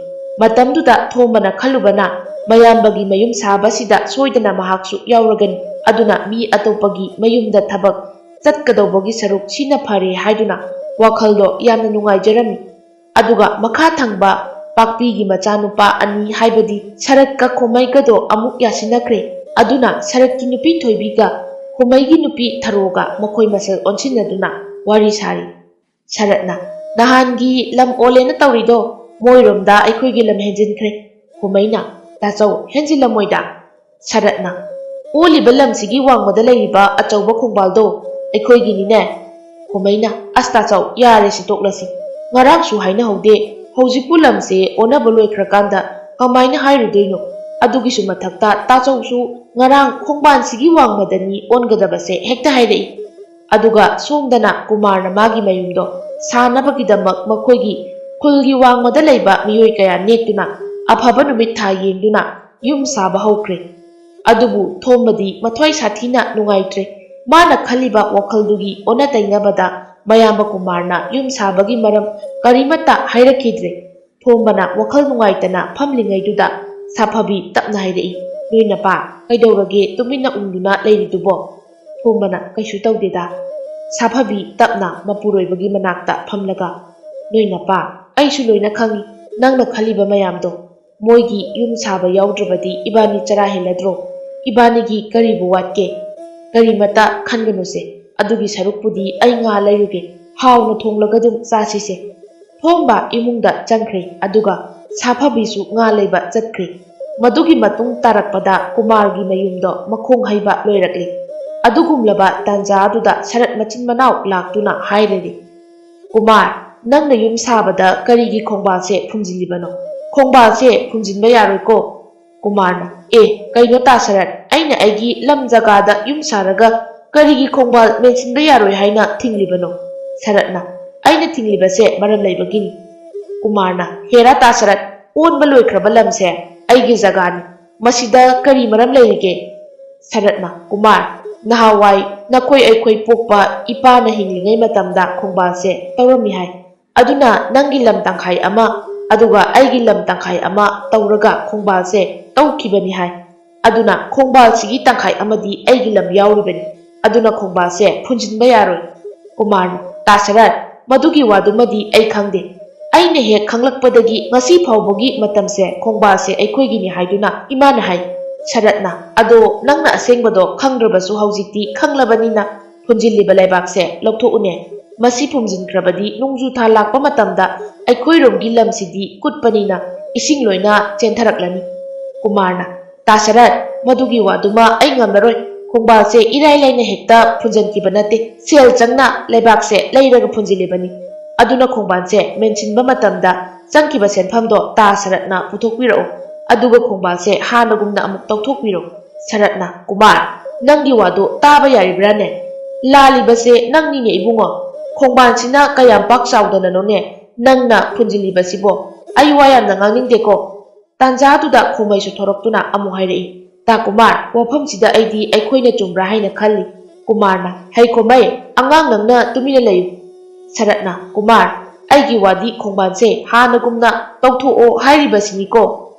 ꯃꯇꯝꯗꯨꯗ ꯊꯣꯝꯕꯅ ꯈꯜꯂꯨꯕꯅ ꯃꯌꯥꯝꯕꯒꯤ ꯃꯌꯨꯝ ꯁꯥꯕꯁꯤꯗ ꯁꯣꯏꯗꯅ ꯃꯍꯥꯛꯁꯨ ꯌꯥꯎꯔꯒꯅꯤ, ꯑꯗꯨꯅ ꯃꯤ ꯑꯇꯣꯞꯄꯒꯤ ꯃꯌꯨꯝꯗ ꯊꯕꯛ ꯆꯠꯀꯗꯧꯕꯒꯤ ꯁꯔꯨꯛ ꯁꯤꯅ ꯐꯔꯦ ꯍꯥꯏꯗꯨꯅ ꯋꯥꯈꯜꯗꯣ ꯌꯥꯝꯅ ꯅꯨꯡꯉꯥꯏꯖꯔꯝꯃꯤ꯫ ꯑꯗꯨꯒ ꯃꯈꯥ ꯊꯪꯕ ꯄꯥꯛꯄꯤꯒꯤ ꯃꯆꯥꯅꯨꯄꯥ ꯑꯅꯤ, ꯍꯥꯏꯕꯗꯤ ꯁꯔꯠꯀ ꯈꯣꯃꯩꯒꯗꯣ ꯑꯃꯨꯛ ꯌꯥꯁꯤꯟꯅꯈ꯭ꯔꯦ꯫ ꯑꯗꯨꯅ ꯁꯔꯠꯀꯤ ꯅꯨꯄꯤ ꯊꯣꯏꯕꯤꯒ ꯈꯣꯃꯩꯒꯤ ꯅꯨꯄꯤ ꯊꯔꯣꯒ ꯃꯈꯣꯏ ꯃꯁꯦꯜ ꯑꯣꯟꯁꯤꯟꯅꯗꯨꯅ ꯋꯥꯔꯤ ꯁꯥꯔꯤ꯫ ꯁꯔꯠꯅ, "ꯅꯍꯥꯟꯒꯤ ꯂꯝ ꯑꯣꯜꯂꯦꯅ ꯇꯧꯔꯤꯗꯣ, ꯃꯣꯏꯔꯣꯝꯗ ꯑꯩꯈꯣꯏꯒꯤ ꯂꯝ ꯍꯦꯟꯖꯤꯟꯈ꯭ꯔꯦ꯫" ꯈꯣꯃꯩꯅ, "ꯇꯥꯆꯧ, ꯍꯦꯟꯖꯤꯜꯂꯝꯃꯣꯏꯗ꯫" ꯁꯔꯠꯅ, "ꯑꯣꯜꯂꯤꯕ ꯂꯝꯁꯤꯒꯤ ꯋꯥꯡꯃꯗ ꯂꯩꯔꯤꯕ ꯑꯆꯧꯕ ꯈꯣꯡꯕꯥꯜꯗꯣ ꯑꯩꯈꯣꯏꯒꯤꯅꯤꯅꯦ꯫" ꯈꯣꯃꯩꯅ, "ꯑꯁ ꯇꯥꯆꯧ, ꯌꯥꯔꯦ ꯁꯤ ꯇꯣꯛꯂꯁꯤ꯫ ꯉꯔꯥꯡꯁꯨ ꯍꯥꯏꯅꯍꯧꯗꯦ, ꯍꯧꯖꯤꯛꯄꯨ ꯂꯝꯁꯦ ꯑꯣꯟꯅꯕ ꯂꯣꯏꯈ꯭ꯔꯀꯥꯟꯗ ꯀꯃꯥꯏꯅ ꯍꯥꯏꯔꯨꯗꯣꯏꯅꯣ? ꯑꯗꯨꯒꯤꯁꯨ ꯃꯊꯛꯇ ꯇꯥꯆꯧꯁꯨ ꯉꯔꯥꯡ ꯈꯣꯡꯕꯥꯟꯁꯤꯒꯤ ꯋꯥꯡꯃꯗꯅꯤ ꯑꯣꯟꯒꯗꯕꯁꯦ ꯍꯦꯛꯇ ꯍꯥꯏꯔꯛꯏ꯫" ꯑꯗꯨꯒ ꯁꯣꯝꯗꯅ ꯀꯨꯃꯥꯔꯅ ꯃꯥꯒꯤ ꯃꯌꯨꯝꯗꯣ ꯁꯥꯅꯕꯒꯤꯗꯃꯛ ꯃꯈꯣꯏꯒꯤ ꯈꯨꯜꯒꯤ ꯋꯥꯡꯃꯗ ꯂꯩꯕ ꯃꯤꯑꯣꯏ ꯀꯌꯥ ꯅꯦꯛꯇꯨꯅ ꯑꯐꯕ ꯅꯨꯃꯤꯠ ꯊꯥ ꯌꯦꯡꯗꯨꯅ ꯌꯨꯝ ꯁꯥꯕ ꯍꯧꯈ꯭ꯔꯦ꯫ ꯑꯗꯨꯕꯨ ꯊꯣꯝꯕꯗꯤ ꯃꯊ꯭ꯋꯥꯏ ꯁꯥꯊꯤꯅ ꯅꯨꯡꯉꯥꯏꯇ꯭ꯔꯦ꯫ ꯃꯥꯅ ꯈꯜꯂꯤꯕ ꯋꯥꯈꯜꯗꯨꯒꯤ ꯑꯣꯟꯅ ꯇꯩꯅꯕꯗ ꯃꯌꯥꯝꯕ ꯀꯨꯃꯥꯔꯅ ꯌꯨꯝ ꯁꯥꯕꯒꯤ ꯃꯔꯝ ꯀꯔꯤꯃꯠꯇ ꯍꯥꯏꯔꯛꯈꯤꯗ꯭ꯔꯦ꯫ ꯊꯣꯝꯕꯅ ꯋꯥꯈꯜ ꯅꯨꯡꯉꯥꯏꯇꯅ ꯐꯝꯂꯤꯉꯩꯗꯨꯗ ꯁꯥꯐꯕꯤ ꯇꯞꯅ ꯍꯥꯏꯔꯛꯏ, "ꯅꯣꯏ ꯅꯄꯥ ꯀꯩꯗꯧꯔꯒꯦ ꯇꯨꯃꯤꯟꯅ ꯎꯪꯗꯨꯅ ꯂꯩꯔꯤꯗꯨꯕꯣ?" ꯊꯣꯝꯕꯅ, "ꯀꯩꯁꯨ ꯇꯧꯗꯦꯗ꯫" ꯁꯥꯐꯕꯤ ꯇꯞꯅ ꯃꯄꯨꯔꯣꯏꯕꯒꯤ ꯃꯅꯥꯛꯇ ꯐꯝꯂꯒ, "ꯅꯣꯏ ꯅꯄꯥ, ꯑꯩꯁꯨ ꯂꯣꯏꯅ ꯈꯪꯏ ꯅꯪꯅ ꯈꯜꯂꯤꯕ ꯃꯌꯥꯝꯗꯣ꯫ ꯃꯣꯏꯒꯤ ꯌꯨꯝ ꯁꯥꯕ ꯌꯥꯎꯗ꯭ꯔꯕꯗꯤ ꯏꯕꯥꯅꯤ ꯆꯔꯥ ꯍꯦꯜꯂꯗ꯭ꯔꯣ? ꯏꯕꯥꯅꯤꯒꯤ ꯀꯔꯤꯕꯨ ꯋꯥꯠꯀꯦ? ꯀꯔꯤꯃꯠꯇ ꯈꯟꯒꯅꯨꯁꯦ꯫ ꯑꯗꯨꯒꯤ ꯁꯔꯨꯛꯄꯨꯗꯤ ꯑꯩ ꯉꯥ ꯂꯩꯔꯨꯒꯦ꯫ ꯍꯥꯎꯅ ꯊꯣꯡꯂꯒ ꯑꯗꯨꯝ ꯆꯥꯁꯤꯁꯦ꯫" ꯊꯣꯝꯕ ꯏꯃꯨꯡꯗ ꯆꯪꯈ꯭ꯔꯦ꯫ ꯑꯗꯨꯒ ꯁꯥꯐꯕꯤꯁꯨ ꯉꯥ ꯂꯩꯕ ꯆꯠꯈ꯭ꯔꯦ꯫ ꯃꯗꯨꯒꯤ ꯃꯇꯨꯡ ꯇꯥꯔꯛꯄꯗ ꯀꯨꯃꯥꯔꯒꯤ ꯃꯌꯨꯝꯗꯣ ꯃꯈꯣꯡ ꯍꯩꯕ ꯂꯣꯏꯔꯛꯂꯦ꯫ ꯑꯗꯨꯒꯨꯝꯂꯕ ꯇꯥꯟꯖꯥ ꯑꯗꯨꯗ ꯁꯔꯠ ꯃꯆꯤꯟ ꯃꯅꯥꯎ ꯂꯥꯛꯇꯨꯅ ꯍꯥꯏꯔꯔꯤ, "ꯀꯨꯃꯥꯔ, ꯅꯪꯅ ꯌꯨꯝ ꯁꯥꯕꯗ ꯀꯔꯤꯒꯤ ꯈꯣꯡꯕꯥꯜꯁꯦ ꯐꯨꯝꯖꯤꯜꯂꯤꯕꯅꯣ? ꯈꯣꯡꯕꯥꯜꯁꯦ ꯐꯨꯝꯖꯤꯟꯕ ꯌꯥꯔꯣꯏꯀꯣ꯫" ꯀꯨꯃꯥꯔꯅ, "ꯑꯦ, ꯀꯩꯅꯣ ꯇꯥ ꯁꯔꯠ, ꯑꯩꯅ ꯑꯩꯒꯤ ꯂꯝ ꯖꯒꯥꯗ ꯌꯨꯝ ꯁꯥꯔꯒ ꯀꯔꯤꯒꯤ ꯈꯣꯡꯕꯥꯜ ꯃꯦꯟꯁꯤꯟꯕ ꯌꯥꯔꯣꯏ ꯍꯥꯏꯅ ꯊꯤꯡꯂꯤꯕꯅꯣ?" ꯁꯔꯠꯅ, "ꯑꯩꯅ ꯊꯤꯡꯂꯤꯕꯁꯦ ꯃꯔꯝ ꯂꯩꯕꯒꯤꯅꯤ꯫" ꯀꯨꯃꯥꯔꯅ, "ꯍꯦꯔꯥ ꯇꯥ ꯁꯔꯠ, ꯑꯣꯟꯕ ꯂꯣꯏꯈ꯭ꯔꯕ ꯂꯝꯁꯦ ꯑꯩꯒꯤ ꯖꯒꯥꯅꯤ꯫ ꯃꯁꯤꯗ ꯀꯔꯤ ꯃꯔꯝ ꯂꯩꯔꯤꯒꯦ?" ꯁꯔꯠꯅ, "ꯀꯨꯃꯥꯔ, ꯅꯍꯥꯟꯋꯥꯏ ꯅꯈꯣꯏ ꯑꯩꯈꯣꯏ ꯄꯣꯛꯄ ꯏꯄꯥꯅ ꯍꯤꯡꯂꯤꯉꯩ ꯃꯇꯝꯗ ꯈꯣꯡꯕꯥꯜꯁꯦ ꯇꯧꯔꯝꯃꯤ ꯍꯥꯏ꯫ ꯑꯗꯨꯅ ꯅꯪꯒꯤ ꯂꯝ ꯇꯪꯈꯥꯏ ꯑꯃ, ꯑꯗꯨꯒ ꯑꯩꯒꯤ ꯂꯝ ꯇꯪꯈꯥꯏ ꯑꯃ ꯇꯧꯔꯒ ꯈꯣꯡꯕꯥꯜꯁꯦ ꯇꯧꯈꯤꯕꯅꯤ ꯍꯥꯏ꯫ ꯑꯗꯨꯅ ꯈꯣꯡꯕꯥꯜꯁꯤꯒꯤ ꯇꯪꯈꯥꯏ ꯑꯃꯗꯤ ꯑꯩꯒꯤ ꯂꯝ ꯌꯥꯎꯔꯤꯕꯅꯤ꯫ ꯑꯗꯨꯅ ꯈꯣꯡꯕꯥꯜꯁꯦ ꯐꯨꯟꯖꯤꯟꯕ ꯌꯥꯔꯣꯏ꯫" ꯀꯨꯃꯥꯔꯅ, "ꯇꯥ ꯁꯔꯠ, ꯃꯗꯨꯒꯤ ꯋꯥꯗꯨꯃꯗꯤ ꯑꯩ ꯈꯪꯗꯦ꯫ ꯑꯩꯅ ꯍꯦꯛ ꯈꯪꯂꯛꯄꯗꯒꯤ ꯉꯁꯤ ꯐꯥꯎꯕꯒꯤ ꯃꯇꯝꯁꯦ ꯈꯣꯡꯕꯥꯜꯁꯦ ꯑꯩꯈꯣꯏꯒꯤꯅꯤ ꯍꯥꯏꯗꯨꯅ ꯏꯃꯥꯅ ꯍꯥꯏ꯫ ꯁꯔꯠꯅ, "ꯑꯗꯣ ꯅꯪꯅ ꯑꯁꯦꯡꯕꯗꯣ ꯈꯪꯗ꯭ꯔꯕꯁꯨ ꯍꯧꯖꯤꯛꯇꯤ ꯈꯪꯂꯕꯅꯤꯅ ꯐꯨꯝꯖꯤꯜꯂꯤꯕ ꯂꯩꯕꯥꯛꯁꯦ ꯂꯧꯊꯣꯛꯎꯅꯦ꯫ ꯃꯁꯤ ꯐꯨꯝꯖꯤꯟꯈ꯭ꯔꯕꯗꯤ ꯅꯣꯡꯖꯨ ꯊꯥ ꯂꯥꯛꯄ ꯃꯇꯝꯗ ꯑꯩꯈꯣꯏꯔꯣꯝꯒꯤ ꯂꯝꯁꯤꯗꯤ ꯀꯨꯠꯄꯅꯤꯅ ꯏꯁꯤꯡ ꯂꯣꯏꯅ ꯆꯦꯟꯊꯔꯛꯂꯅꯤ꯫" ꯀꯨꯃꯥꯔꯅ, "ꯇꯥ ꯁꯔꯠ, ꯃꯗꯨꯒꯤ ꯋꯥꯗꯨꯃ ꯑꯩ ꯉꯝꯂꯔꯣꯏ꯫ ꯈꯣꯡꯕꯥꯜꯁꯦ ꯏꯔꯥꯏ ꯂꯥꯏꯅ ꯍꯦꯛꯇ ꯐꯨꯟꯖꯟꯈꯤꯕ ꯅꯠꯇꯦ꯫ ꯁꯦꯜ ꯆꯪꯅ ꯂꯩꯕꯥꯛꯁꯦ ꯂꯩꯔꯒ ꯐꯨꯟꯖꯤꯜꯂꯤꯕꯅꯤ꯫ ꯑꯗꯨꯅ ꯈꯣꯡꯕꯥꯜꯁꯦ ꯃꯦꯟꯁꯤꯟꯕ ꯃꯇꯝꯗ ꯆꯪꯈꯤꯕ ꯁꯦꯟꯐꯝꯗꯣ ꯇꯥ ꯁꯔꯠꯅ ꯄꯨꯊꯣꯛꯄꯤꯔꯛꯎ꯫ ꯑꯗꯨꯒ ꯈꯣꯡꯕꯥꯜꯁꯦ ꯍꯥꯟꯅꯒꯨꯝꯅ ꯑꯃꯨꯛ ꯇꯧꯊꯣꯛꯄꯤꯔꯣ꯫" ꯁꯔꯠꯅ, "ꯀꯨꯃꯥꯔ, ꯅꯪꯒꯤ ꯋꯥꯗꯣ ꯇꯥꯕ ꯌꯥꯔꯤꯕ꯭ꯔꯥꯅꯦ? ꯂꯥꯜꯂꯤꯕꯁꯦ ꯅꯪꯅꯤꯅꯦ ꯏꯕꯨꯡꯉꯣ꯫ ꯈꯣꯡꯕꯥꯜꯁꯤꯅ ꯀꯌꯥꯝ ꯄꯥꯛ ꯆꯥꯎꯗꯅꯅꯣꯅꯦ ꯅꯪꯅ ꯐꯨꯟꯖꯤꯜꯂꯤꯕꯁꯤꯕꯣ? ꯑꯩ ꯋꯥ ꯌꯥꯝꯅ ꯉꯥꯡꯅꯤꯡꯗꯦꯀꯣ꯫" ꯇꯥꯟꯖꯥꯗꯨꯗ ꯈꯣꯃꯩꯁꯨ ꯊꯣꯔꯛꯇꯨꯅ ꯑꯃꯨꯛ ꯍꯥꯏꯔꯛꯏ, "ꯇꯥ ꯀꯨꯃꯥꯔ, ꯋꯥꯐꯝꯁꯤꯗ ꯑꯩꯗꯤ ꯑꯩꯈꯣꯏꯅ ꯆꯨꯝꯕ꯭ꯔꯥ ꯍꯥꯏꯅ ꯈꯜꯂꯤ꯫" ꯀꯨꯃꯥꯔꯅ, "ꯍꯩ ꯈꯣꯃꯩ, ꯑꯉꯥꯡ ꯅꯪꯅ ꯇꯨꯃꯤꯟꯅ ꯂꯩꯌꯨ꯫" ꯁꯔꯠꯅ, "ꯀꯨꯃꯥꯔ, ꯑꯩꯒꯤ ꯋꯥꯗꯤ ꯈꯣꯡꯕꯥꯜꯁꯦ ꯍꯥꯟꯅꯒꯨꯝꯅ ꯇꯧꯊꯣꯛꯑꯣ ꯍꯥꯏꯔꯤꯕꯁꯤꯅꯤꯀꯣ꯫"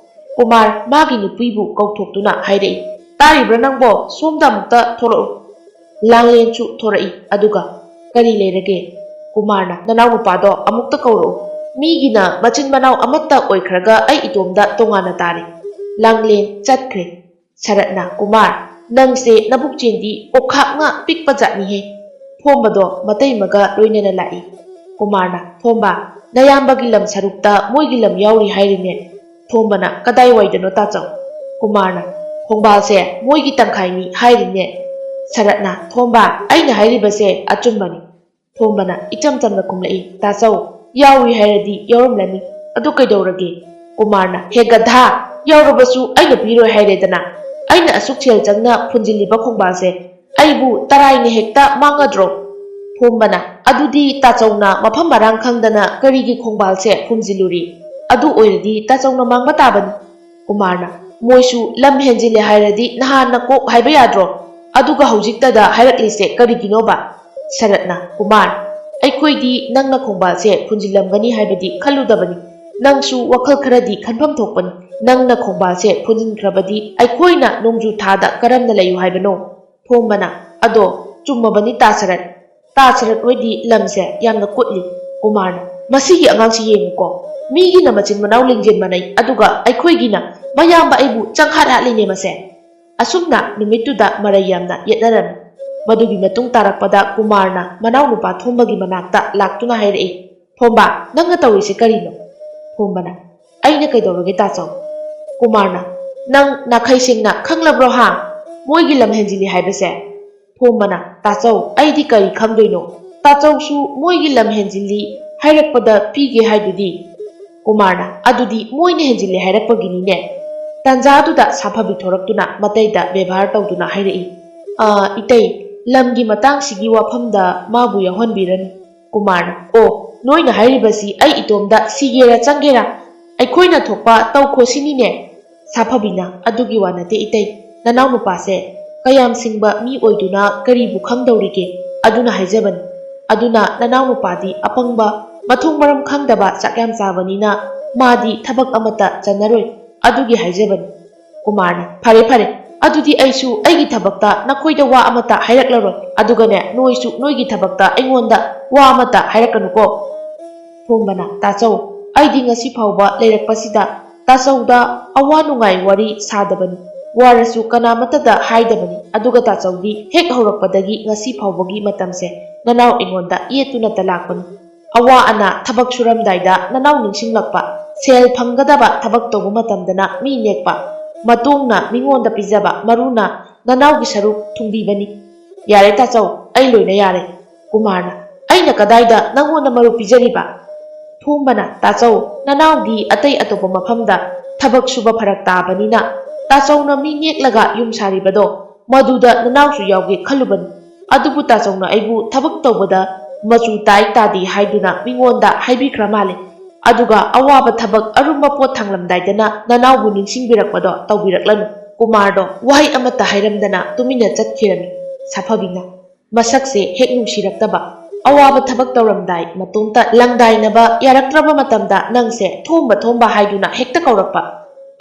ꯀꯨꯃꯥꯔ ꯃꯥꯒꯤ ꯅꯨꯄꯤꯕꯨ ꯀꯧꯊꯣꯛꯇꯨꯅ ꯍꯥꯏꯔꯛꯏ, "ꯇꯥꯔꯤꯕ꯭ꯔꯥ ꯅꯪꯕꯣ? ꯁꯣꯝꯗ ꯑꯃꯨꯛꯇ ꯊꯣꯛꯂꯛꯎ꯫" ꯂꯥꯡꯂꯦꯟꯁꯨ ꯊꯣꯔꯛꯏ꯫ ꯑꯗꯨꯒ, "ꯀꯔꯤ ꯂꯩꯔꯒꯦ?" ꯀꯨꯃꯥꯔꯅ, "ꯅꯅꯥꯎ ꯅꯨꯄꯥꯗꯣ ꯑꯃꯨꯛꯇ ꯀꯧꯔꯛꯎ꯫ ꯃꯤꯒꯤꯅ ꯃꯆꯤꯟ ꯃꯅꯥꯎ ꯑꯃꯠꯇ ꯑꯣꯏꯈ꯭ꯔꯒ ꯑꯩ ꯏꯇꯣꯝꯗ ꯇꯣꯉꯥꯟꯅ ꯇꯥꯔꯦ꯫" ꯂꯥꯡꯂꯦꯟ ꯆꯠꯈ꯭ꯔꯦ꯫ ꯁꯔꯠꯅ, "ꯀꯨꯃꯥꯔ, ꯅꯪꯁꯦ ꯅꯕꯨꯛ ꯆꯦꯟꯗꯤ ꯑꯣꯈꯥꯛꯅ ꯄꯤꯛꯄ ꯖꯥꯠꯅꯤꯍꯦ꯫" ꯊꯣꯝꯕꯗꯣ ꯃꯇꯩꯃꯒ ꯂꯣꯏꯅꯅ ꯂꯥꯛꯏ꯫ ꯀꯨꯃꯥꯔꯅ, "ꯊꯣꯝꯕ, ꯅꯌꯥꯝꯕꯒꯤ ꯂꯝ ꯁꯔꯨꯛꯇ ꯃꯣꯏꯒꯤ ꯂꯝ ꯌꯥꯎꯔꯤ ꯍꯥꯏꯔꯤꯅꯦ꯫" ꯊꯣꯝꯕꯅ, "ꯀꯗꯥꯏꯋꯥꯏꯗꯅꯣ ꯇꯥꯆꯧ?" ꯀꯨꯃꯥꯔꯅ, "ꯈꯣꯡꯕꯥꯜꯁꯦ ꯃꯣꯏꯒꯤ ꯇꯪꯈꯥꯏꯅꯤ ꯍꯥꯏꯔꯤꯅꯦ꯫" ꯁꯔꯠꯅ, "ꯊꯣꯝꯕ, ꯑꯩꯅ ꯍꯥꯏꯔꯤꯕꯁꯦ ꯑꯆꯨꯝꯕꯅꯤ꯫" ꯊꯣꯝꯕꯅ ꯏꯆꯝ ꯆꯝꯅ ꯈꯨꯝꯂꯛꯏ, "ꯇꯥꯆꯧ, ꯌꯥꯎꯏ ꯍꯥꯏꯔꯗꯤ ꯌꯥꯎꯔꯝꯂꯅꯤ꯫ ꯑꯗꯨ ꯀꯩꯗꯧꯔꯒꯦ?" ꯀꯨꯃꯥꯔꯅ, "ꯍꯦ ꯒꯙꯥ, ꯌꯥꯎꯔꯕꯁꯨ ꯑꯩꯅ ꯄꯤꯔꯣꯏ ꯍꯥꯏꯔꯦꯗꯅ꯫ ꯑꯩꯅ ꯑꯁꯨꯛ ꯁꯦꯜ ꯆꯪꯅ ꯐꯨꯟꯖꯤꯜꯂꯤꯕ ꯈꯣꯡꯕꯥꯜꯁꯦ ꯑꯩꯕꯨ ꯇꯔꯥꯏꯅ ꯍꯦꯛꯇ ꯃꯥꯡꯉꯗ꯭ꯔꯣ?" ꯊꯣꯝꯕꯅ, "ꯑꯗꯨꯗꯤ ꯇꯥꯆꯧꯅ ꯃꯐꯝ ꯃꯔꯥꯡ ꯈꯪꯗꯅ ꯀꯔꯤꯒꯤ ꯈꯣꯡꯕꯥꯜꯁꯦ ꯐꯨꯝꯖꯤꯜꯂꯨꯔꯤ? ꯑꯗꯨ ꯑꯣꯏꯔꯗꯤ ꯇꯥꯆꯧꯅ ꯃꯥꯡꯕ ꯇꯥꯕꯅꯤ꯫" ꯀꯨꯃꯥꯔꯅ, "ꯃꯣꯏꯁꯨ ꯂꯝ ꯍꯦꯟꯖꯤꯜꯂꯦ ꯍꯥꯏꯔꯗꯤ ꯅꯍꯥꯟꯅ ꯀꯣꯛ ꯍꯥꯏꯕ ꯌꯥꯗ꯭ꯔꯣ? ꯑꯗꯨꯒ ꯍꯧꯖꯤꯛꯇꯗ ꯍꯥꯏꯔꯛꯂꯤꯁꯦ ꯀꯔꯤꯒꯤꯅꯣꯕ?" ꯁꯔꯠꯅ, "ꯀꯨꯃꯥꯔ, ꯑꯩꯈꯣꯏꯗꯤ ꯅꯪꯅ ꯈꯣꯡꯕꯥꯜꯁꯦ ꯐꯨꯟꯖꯤꯜꯂꯝꯒꯅꯤ ꯍꯥꯏꯕꯗꯤ ꯈꯜꯂꯨꯗꯕꯅꯤ꯫ ꯅꯪꯁꯨ ꯋꯥꯈꯜ ꯈꯔꯗꯤ ꯈꯟꯐꯝ ꯊꯣꯛꯄꯅꯤ꯫ ꯅꯪꯅ ꯈꯣꯡꯕꯥꯜꯁꯦ ꯐꯨꯟꯖꯤꯟꯈ꯭ꯔꯕꯗꯤ ꯑꯩꯈꯣꯏꯅ ꯅꯣꯡꯖꯨ ꯊꯥꯗ ꯀꯔꯝꯅ ꯂꯩꯌꯨ ꯍꯥꯏꯕꯅꯣ?" ꯊꯣꯝꯕꯅ, "ꯑꯗꯣ ꯆꯨꯝꯃꯕꯅꯤ ꯇꯥ ꯁꯔꯠ꯫ ꯇꯥ ꯁꯔꯠ ꯍꯣꯏꯗꯤ ꯂꯝꯁꯦ ꯌꯥꯝꯅ ꯀꯨꯠꯂꯤ꯫" ꯀꯨꯃꯥꯔꯅ, "ꯃꯁꯤꯒꯤ ꯑꯉꯥꯡꯁꯤ ꯌꯦꯡꯉꯨꯀꯣ, ꯃꯤꯒꯤꯅ ꯃꯆꯤꯟ ꯃꯅꯥꯎ ꯂꯦꯡꯖꯦꯟ ꯃꯥꯟꯅꯩ, ꯑꯗꯨꯒ ꯑꯩꯈꯣꯏꯒꯤꯅ ꯃꯌꯥꯝꯕ ꯑꯩꯕꯨ ꯆꯪꯈꯥꯠ ꯍꯥꯠꯂꯤꯅꯦ ꯃꯁꯦ"꯫ ꯑꯁꯨꯝꯅ ꯅꯨꯃꯤꯠꯇꯨꯗ ꯃꯔꯩ ꯌꯥꯝꯅ ꯌꯦꯠꯅꯔꯝꯃꯤ꯫ ꯃꯗꯨꯒꯤ ꯃꯇꯨꯡ ꯇꯥꯔꯛꯄꯗ ꯀꯨꯃꯥꯔꯅ ꯃꯅꯥꯎꯅꯨꯄꯥ ꯊꯣꯝꯕꯒꯤ ꯃꯅꯥꯛꯇ ꯂꯥꯛꯇꯨꯅ ꯍꯥꯏꯔꯛꯏ, "ꯊꯣꯝꯕ, ꯅꯪꯅ ꯇꯧꯔꯤꯁꯦ ꯀꯔꯤꯅꯣ?" ꯊꯣꯝꯕꯅ, "ꯑꯩꯅ ꯀꯩꯗꯧꯔꯒꯦ ꯇꯥꯆꯧ?" ꯀꯨꯃꯥꯔꯅ, "ꯅꯪ ꯅꯥꯈꯩ ꯁꯦꯡꯅ ꯈꯪꯂꯕ꯭ꯔꯣ ꯍꯥ? ꯃꯣꯏꯒꯤ ꯂꯝ ꯍꯦꯟꯖꯤꯜꯂꯤ ꯍꯥꯏꯕꯁꯦ?" ꯊꯣꯝꯕꯅ, "ꯇꯥꯆꯧ, ꯑꯩꯗꯤ ꯀꯔꯤ ꯈꯪꯗꯣꯏꯅꯣ? ꯇꯥꯆꯧꯁꯨ ꯃꯣꯏꯒꯤ ꯂꯝ ꯍꯦꯟꯖꯤꯜꯂꯤ ꯍꯥꯏꯔꯛꯄꯗ ꯄꯤꯒꯦ ꯍꯥꯏꯗꯨꯗꯤ?" ꯀꯨꯃꯥꯔꯅ, "ꯑꯗꯨꯗꯤ ꯃꯣꯏꯅ ꯍꯦꯟꯖꯤꯜꯂꯦ ꯍꯥꯏꯔꯛꯄꯒꯤꯅꯤꯅꯦ"꯫ ꯇꯥꯟꯖꯥꯗꯨꯗ ꯁꯥꯐꯕꯤ ꯊꯣꯔꯛꯇꯨꯅ ꯃꯇꯩꯗ ꯕꯦꯕꯥꯔ ꯇꯧꯗꯨꯅ ꯍꯥꯏꯔꯛꯏ, "ꯑ, ꯏꯇꯩ, ꯂꯝꯒꯤ ꯃꯇꯥꯡꯁꯤꯒꯤ ꯋꯥꯐꯝꯗ ꯃꯥꯕꯨ ꯌꯥꯎꯍꯟꯕꯤꯔꯅꯨ"꯫ ꯀꯨꯃꯥꯔꯅ, "ꯑꯣ, ꯅꯣꯏꯅ ꯍꯥꯏꯔꯤꯕꯁꯤ ꯑꯩ ꯏꯇꯣꯝꯗ ꯁꯤꯒꯦꯔꯥ ꯆꯪꯒꯦꯔꯥ ꯑꯩꯈꯣꯏꯅ ꯊꯣꯛꯄ ꯇꯧꯈꯣꯁꯤꯅꯤꯅꯦ"꯫ ꯁꯥꯐꯕꯤꯅ, "ꯑꯗꯨꯒꯤ ꯋꯥ ꯅꯠꯇꯦ ꯏꯇꯩ, ꯅꯅꯥꯎꯅꯨꯄꯥꯁꯦ ꯀꯌꯥꯝ ꯁꯤꯡꯕ ꯃꯤ ꯑꯣꯏꯗꯨꯅ ꯀꯔꯤꯕꯨ ꯈꯪꯗꯧꯔꯤꯒꯦ? ꯑꯗꯨꯅ ꯍꯥꯏꯖꯕꯅꯤ꯫ ꯑꯗꯨꯅ ꯅꯅꯥꯎꯅꯨꯄꯥꯗꯤ ꯑꯄꯪꯕ, ꯃꯊꯣꯡ ꯃꯔꯝ ꯈꯪꯗꯕ ꯆꯥꯛ ꯌꯥꯝ ꯆꯥꯕꯅꯤꯅ ꯃꯥꯗꯤ ꯊꯕꯛ ꯑꯃꯠꯇ ꯆꯟꯅꯔꯣꯏ꯫ ꯑꯗꯨꯒꯤ ꯍꯥꯏꯖꯕꯅꯤ"꯫ ꯀꯨꯃꯥꯔꯅ, "ꯐꯔꯦ, ꯐꯔꯦ, ꯑꯗꯨꯗꯤ ꯑꯩꯁꯨ ꯑꯩꯒꯤ ꯊꯕꯛꯇ ꯅꯈꯣꯏꯗ ꯋꯥ ꯑꯃꯠꯇ ꯍꯥꯏꯔꯛꯂꯔꯣꯏ꯫ ꯑꯗꯨꯒꯅꯦ, ꯅꯣꯏꯁꯨ ꯅꯣꯏꯒꯤ ꯊꯕꯛꯇ ꯑꯩꯉꯣꯟꯗ ꯋꯥ ꯑꯃꯠꯇ ꯍꯥꯏꯔꯛꯀꯅꯨꯀꯣ"꯫ ꯊꯣꯝꯕꯅ, "ꯇꯥꯆꯧ, ꯑꯩꯗꯤ ꯉꯁꯤ ꯐꯥꯎꯕ ꯂꯩꯔꯛꯄꯁꯤꯗ ꯇꯥꯆꯧꯗ ꯑꯋꯥ ꯅꯨꯡꯉꯥꯏ ꯋꯥꯔꯤ ꯁꯥꯗꯕꯅꯤ, ꯋꯥꯔꯁꯨ ꯀꯅꯥꯃꯠꯇꯗ ꯍꯥꯏꯗꯕꯅꯤ꯫ ꯑꯗꯨꯒ ꯇꯥꯆꯧꯗꯤ ꯍꯦꯛ ꯍꯧꯔꯛꯄꯗꯒꯤ ꯉꯁꯤ ꯐꯥꯎꯕꯒꯤ ꯃꯇꯝꯁꯦ ꯅꯅꯥꯎ ꯑꯩꯉꯣꯟꯗ ꯌꯦꯠꯇꯨꯅꯇ ꯂꯥꯛꯄꯅꯤ꯫ ꯑꯋꯥ ꯑꯅꯥ ꯊꯕꯛ ꯁꯨꯔꯝꯗꯥꯏꯗ ꯅꯅꯥꯎ ꯅꯤꯡꯁꯤꯡꯂꯛꯄ, ꯁꯦꯜ ꯐꯪꯒꯗꯕ ꯊꯕꯛ ꯇꯧꯕ ꯃꯇꯝꯗꯅ ꯃꯤ ꯅꯦꯛꯄ, ꯃꯇꯣꯡꯅ ꯃꯤꯉꯣꯟꯗ ꯄꯤꯖꯕ, ꯃꯔꯨꯅ ꯅꯅꯥꯎꯒꯤ ꯁꯔꯨꯛ ꯊꯨꯡꯕꯤꯕꯅꯤ"꯫ "ꯌꯥꯔꯦ ꯇꯥꯆꯧ, ꯑꯩ ꯂꯣꯏꯅ ꯌꯥꯔꯦ"꯫ ꯀꯨꯃꯥꯔꯅ, "ꯑꯩꯅ ꯀꯗꯥꯏꯗ ꯅꯪꯉꯣꯟꯗ ꯃꯔꯨꯞ ꯄꯤꯖꯔꯤꯕ?" ꯊꯣꯝꯕꯅ, "ꯇꯥꯆꯧ, ꯅꯅꯥꯎꯗꯤ ꯑꯇꯩ ꯑꯇꯣꯞꯄ ꯃꯐꯝꯗ ꯊꯕꯛ ꯁꯨꯕ ꯐꯔꯛ ꯇꯥꯕꯅꯤꯅ ꯇꯥꯆꯧꯅ ꯃꯤ ꯅꯦꯛꯂꯒ ꯌꯨꯝ ꯁꯥꯔꯤꯕꯗꯣ, ꯃꯗꯨꯗ ꯅꯅꯥꯎꯁꯨ ꯌꯥꯎꯒꯦ ꯈꯜꯂꯨꯕꯅꯤ꯫ ꯑꯗꯨꯕꯨ ꯇꯥꯆꯧꯅ ꯑꯩꯕꯨ ꯊꯕꯛ ꯇꯧꯕꯗ ꯃꯆꯨ ꯇꯥꯏ ꯇꯥꯗꯦ ꯍꯥꯏꯗꯨꯅ ꯃꯤꯉꯣꯟꯗ ꯍꯥꯏꯕꯤꯈ꯭ꯔ ꯃꯥꯜꯂꯦ꯫ ꯑꯗꯨꯒ ꯑꯋꯥꯕ ꯊꯕꯛ ꯑꯔꯨꯝꯕ ꯄꯣꯠ ꯊꯥꯡꯂꯝꯗꯥꯏꯗꯅ ꯅꯅꯥꯎꯕꯨ ꯅꯤꯡꯁꯤꯡꯕꯤꯔꯛꯄꯗꯣ ꯇꯧꯕꯤꯔꯛꯂꯅꯨ"꯫ ꯀꯨꯃꯥꯔꯗꯣ ꯋꯥꯍꯩ ꯑꯃꯠꯇ ꯍꯥꯏꯔꯝꯗꯅ ꯇꯨꯃꯤꯟꯅ ꯆꯠꯈꯤꯔꯝꯃꯤ꯫ ꯁꯥꯐꯕꯤꯅ, "ꯃꯁꯛꯁꯦ ꯍꯦꯛ ꯅꯨꯡꯁꯤꯔꯛꯇꯕ, ꯑꯋꯥꯕ ꯊꯕꯛ ꯇꯧꯔꯝꯗꯥꯏ ꯃꯇꯣꯝꯇ ꯂꯪꯗꯥꯏꯅꯕ ꯌꯥꯔꯛꯇ꯭ꯔꯕ ꯃꯇꯝꯗ ꯅꯪꯁꯦ ꯊꯣꯝꯕ ꯊꯣꯝꯕ ꯍꯥꯏꯗꯨꯅ ꯍꯦꯛꯇ ꯀꯧꯔꯛꯄ,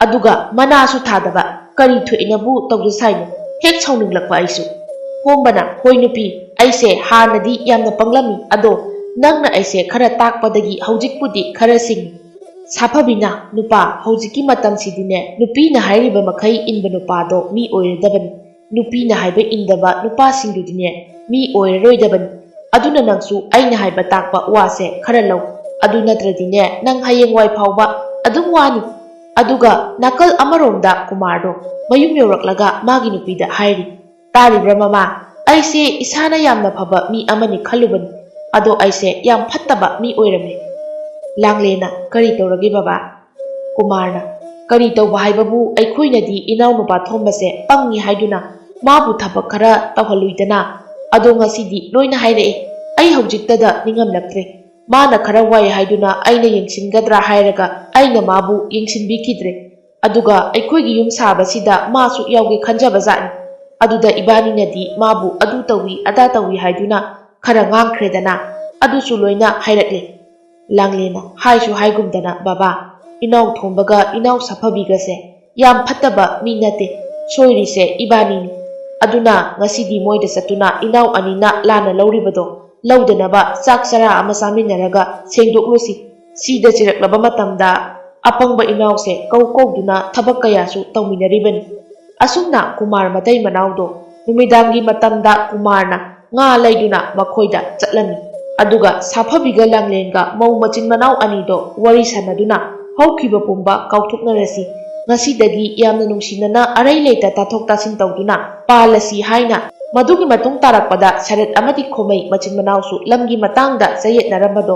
ꯑꯗꯨꯒ ꯃꯅꯥꯁꯨ ꯊꯥꯗꯕ, ꯀꯔꯤ ꯊꯣꯛꯏꯅꯕꯨ ꯇꯧꯖ ꯁꯥꯏꯅꯣ? ꯍꯦꯛ ꯁꯥꯎꯅꯤꯡꯂꯛꯄ ꯑꯩꯁꯨ"꯫ ꯊꯣꯝꯕꯅ, "ꯍꯣꯏ ꯅꯨꯄꯤ, ꯑꯩꯁꯦ ꯍꯥꯟꯅꯗꯤ ꯌꯥꯝꯅ ꯄꯪꯂꯝꯃꯤ, ꯑꯗꯣ ꯅꯪꯅ ꯑꯩꯁꯦ ꯈꯔ ꯇꯥꯛꯄꯗꯒꯤ ꯍꯧꯖꯤꯛꯄꯨꯗꯤ ꯈꯔ ꯁꯤꯡꯉꯤ꯫ ꯁꯥꯐꯕꯤꯅ, "ꯅꯨꯄꯥ, ꯍꯧꯖꯤꯛꯀꯤ ꯃꯇꯝꯁꯤꯗꯤꯅꯦ, ꯅꯨꯄꯤꯅ ꯍꯥꯏꯔꯤꯕ ꯃꯈꯩ ꯏꯟꯕ ꯅꯨꯄꯥꯗꯣ ꯃꯤ ꯑꯣꯏꯔꯗꯕꯅꯤ꯫ ꯅꯨꯄꯤꯅ ꯍꯥꯏꯕ ꯏꯟꯗꯕ ꯅꯨꯄꯥꯁꯤꯡꯗꯨꯗꯤꯅꯦ, ꯃꯤ ꯑꯣꯏꯔꯔꯣꯏꯗꯕꯅꯤ꯫ ꯑꯗꯨꯅ ꯅꯪꯁꯨ ꯑꯩꯅ ꯍꯥꯏꯕ ꯇꯥꯛꯄ ꯋꯥꯁꯦ ꯈꯔ ꯂꯧ꯫ ꯑꯗꯨ ꯅꯠꯇ꯭ꯔꯗꯤꯅꯦ, ꯅꯪ ꯍꯌꯦꯡꯋꯥꯏ ꯐꯥꯎꯕ ꯑꯗꯨꯝ ꯋꯥꯅꯤ꯫" ꯑꯗꯨꯒ ꯅꯥꯀꯜ ꯑꯃꯔꯣꯝꯗ ꯀꯨꯃꯥꯔꯗꯣ ꯃꯌꯨꯝ ꯌꯧꯔꯛꯂꯒ ꯃꯥꯒꯤ ꯅꯨꯄꯤꯗ ꯍꯥꯏꯔꯤ, "ꯇꯥꯔꯤꯕ꯭ꯔꯥ ꯃꯃꯥ? ꯑꯩꯁꯦ ꯏꯁꯥꯅ ꯌꯥꯝꯅ ꯐꯕ ꯃꯤ ꯑꯃꯅꯤ ꯈꯜꯂꯨꯕꯅꯤ, ꯑꯗꯣ ꯑꯩꯁꯦ ꯌꯥꯝ ꯐꯠꯇꯕ ꯃꯤ ꯑꯣꯏꯔꯝꯃꯦ꯫" ꯂꯥꯡꯂꯦꯅ, "ꯀꯔꯤ ꯇꯧꯔꯒꯦ ꯕꯕꯥ?" ꯀꯨꯃꯥꯔꯅ, "ꯀꯔꯤ ꯇꯧꯕ ꯍꯥꯏꯕꯕꯨ, ꯑꯩꯈꯣꯏꯅꯗꯤ ꯏꯅꯥꯎꯅꯨꯄꯥ ꯊꯣꯝꯕꯁꯦ ꯄꯪꯉꯤ ꯍꯥꯏꯗꯨꯅ ꯃꯥꯕꯨ ꯊꯕꯛ ꯈꯔ ꯇꯧꯍꯜꯂꯨꯏꯗꯅ꯫ ꯑꯗꯣ ꯉꯁꯤꯗꯤ ꯂꯣꯏꯅ ꯍꯥꯏꯔꯛꯑꯦ꯫ ꯑꯩ ꯍꯧꯖꯤꯛꯇꯗ ꯅꯤꯡꯉꯝꯂꯛꯇ꯭ꯔꯦ꯫ ꯃꯥꯅ ꯈꯔ ꯋꯥꯏ ꯍꯥꯏꯗꯨꯅ ꯑꯩꯅ ꯌꯦꯡꯁꯤꯟꯒꯗ꯭ꯔꯥ ꯍꯥꯏꯔꯒ ꯑꯩꯅ ꯃꯥꯕꯨ ꯌꯦꯡꯁꯤꯟꯕꯤꯈꯤꯗ꯭ꯔꯦ꯫ ꯑꯗꯨꯒ ꯑꯩꯈꯣꯏꯒꯤ ꯌꯨꯝ ꯁꯥꯕꯁꯤꯗ ꯃꯥꯁꯨ ꯌꯥꯎꯒꯦ ꯈꯟꯖꯕꯖꯥꯠꯅꯤ꯫ ꯑꯗꯨꯗ ꯏꯕꯥꯅꯤꯅꯗꯤ ꯃꯥꯕꯨ ꯑꯗꯨ ꯇꯧꯏ ꯑꯗꯥ ꯇꯧꯏ ꯍꯥꯏꯗꯨꯅ ꯈꯔ ꯉꯥꯡꯈ꯭ꯔꯦꯗꯅ, ꯑꯗꯨꯁꯨ ꯂꯣꯏꯅ ꯍꯥꯏꯔꯛꯂꯦ꯫" ꯂꯥꯡꯂꯦꯅ, "ꯍꯥꯏꯁꯨ ꯍꯥꯏꯒꯨꯝꯗꯅ ꯕꯕꯥ, ꯏꯅꯥꯎ ꯊꯣꯝꯕꯒ ꯏꯅꯥꯎ ꯁꯥꯐꯕꯤꯒꯁꯦ ꯌꯥꯝ ꯐꯠꯇꯕ ꯃꯤ ꯅꯠꯇꯦ꯫ ꯁꯣꯏꯔꯤꯁꯦ ꯏꯕꯥꯅꯤꯅꯤ꯫ ꯑꯗꯨꯅ ꯉꯁꯤꯗꯤ ꯃꯣꯏꯗ ꯆꯠꯇꯨꯅ ꯏꯅꯥꯎ ꯑꯅꯤꯅ ꯂꯥꯟꯅ ꯂꯧꯔꯤꯕꯗꯣ ꯂꯧꯗꯅꯕ ꯆꯥꯛ ꯆꯔꯥ ꯑꯃ ꯆꯥꯃꯤꯟꯅꯔꯒ ꯁꯦꯡꯗꯣꯛꯂꯨꯁꯤ꯫ ꯁꯤꯗ ꯆꯤꯔꯛꯂꯕ ꯃꯇꯝꯗ ꯑꯄꯪꯕ ꯏꯅꯥꯎꯁꯦ ꯀꯧ ꯀꯧꯗꯨꯅ ꯊꯕꯛ ꯀꯌꯥꯁꯨ ꯇꯧꯃꯤꯟꯅꯔꯤꯕꯅꯤ꯫" ꯑꯁꯨꯝꯅ ꯀꯨꯃꯥꯔ ꯃꯇꯩ ꯃꯅꯥꯎꯗꯣ ꯅꯨꯃꯤꯗꯥꯡꯒꯤ ꯃꯇꯝꯗ ꯀꯨꯃꯥꯔꯅ ꯉꯥ ꯂꯩꯗꯨꯅ ꯃꯈꯣꯏꯗ ꯆꯠꯂꯝꯃꯤ꯫ ꯑꯗꯨꯒ ꯁꯥꯐꯕꯤꯒ ꯂꯥꯡꯂꯦꯟꯒ ꯃꯧ ꯃꯆꯤꯟ ꯃꯅꯥꯎ ꯑꯅꯤꯗꯣ ꯋꯥꯔꯤ ꯁꯥꯟꯅꯗꯨꯅ ꯍꯧꯈꯤꯕ ꯄꯨꯝꯕ ꯀꯥꯎꯊꯣꯛꯅꯔꯁꯤ꯫ ꯉꯁꯤꯗꯒꯤ ꯌꯥꯝꯅ ꯅꯨꯡꯁꯤꯅꯅ ꯑꯔꯩ ꯂꯩꯇ ꯇꯥꯊꯣꯛ ꯇꯥꯁꯤꯟ ꯇꯧꯗꯨꯅ ꯄꯥꯜꯂꯁꯤ ꯍꯥꯏꯅ, ꯃꯗꯨꯒꯤ ꯃꯇꯨꯡ ꯇꯥꯔꯛꯄꯗ ꯁꯔꯠ ꯑꯃꯗꯤ ꯈꯣꯃꯩ ꯃꯆꯤꯟ ꯃꯅꯥꯎꯁꯨ ꯂꯝꯒꯤ ꯃꯇꯥꯡꯗ ꯆꯌꯦꯠꯅꯔꯝꯕꯗꯣ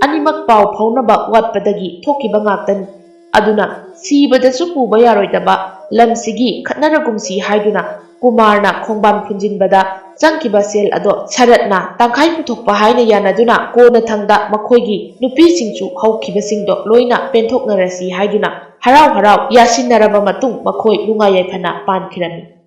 ꯑꯅꯤꯃꯛ ꯄꯥꯎ ꯐꯥꯎꯅꯕ ꯋꯥꯠꯄꯗꯒꯤ ꯊꯣꯛꯈꯤꯕ ꯉꯥꯛꯇꯅꯤ꯫ ꯑꯗꯨꯅ ꯁꯤꯕꯗꯁꯨ ꯄꯨꯕ ꯌꯥꯔꯣꯏꯗꯕ ꯂꯝꯁꯤꯒꯤ ꯈꯠꯅꯔꯒꯨꯝꯁꯤ ꯍꯥꯏꯗꯨꯅ ꯀꯨꯃꯥꯔꯅ ꯈꯣꯡꯕꯥꯟ ꯐꯨꯟꯖꯤꯟꯕꯗ ꯆꯪꯈꯤꯕ ꯁꯦꯜ ꯑꯗꯣ ꯁꯔꯠꯅ ꯇꯪꯈꯥꯏ ꯄꯨꯊꯣꯛꯄ ꯍꯥꯏꯅ ꯌꯥꯅꯗꯨꯅ ꯀꯣꯟꯅꯊꯪꯗ ꯃꯈꯣꯏꯒꯤ ꯅꯨꯄꯤꯁꯤꯡꯁꯨ ꯍꯧꯈꯤꯕꯁꯤꯡꯗꯣ ꯂꯣꯏꯅ ꯄꯦꯟꯊꯣꯛꯅꯔꯁꯤ ꯍꯥꯏꯗꯨꯅ ꯍꯔꯥꯎ ꯍꯔꯥꯎ ꯌꯥꯁꯤꯟꯅꯔꯕ ꯃꯇꯨꯡ ꯃꯈꯣꯏ ꯅꯨꯡꯉꯥꯏ ꯌꯥꯏꯐꯅ ꯄꯥꯟꯈꯤꯔꯝꯃꯤ꯫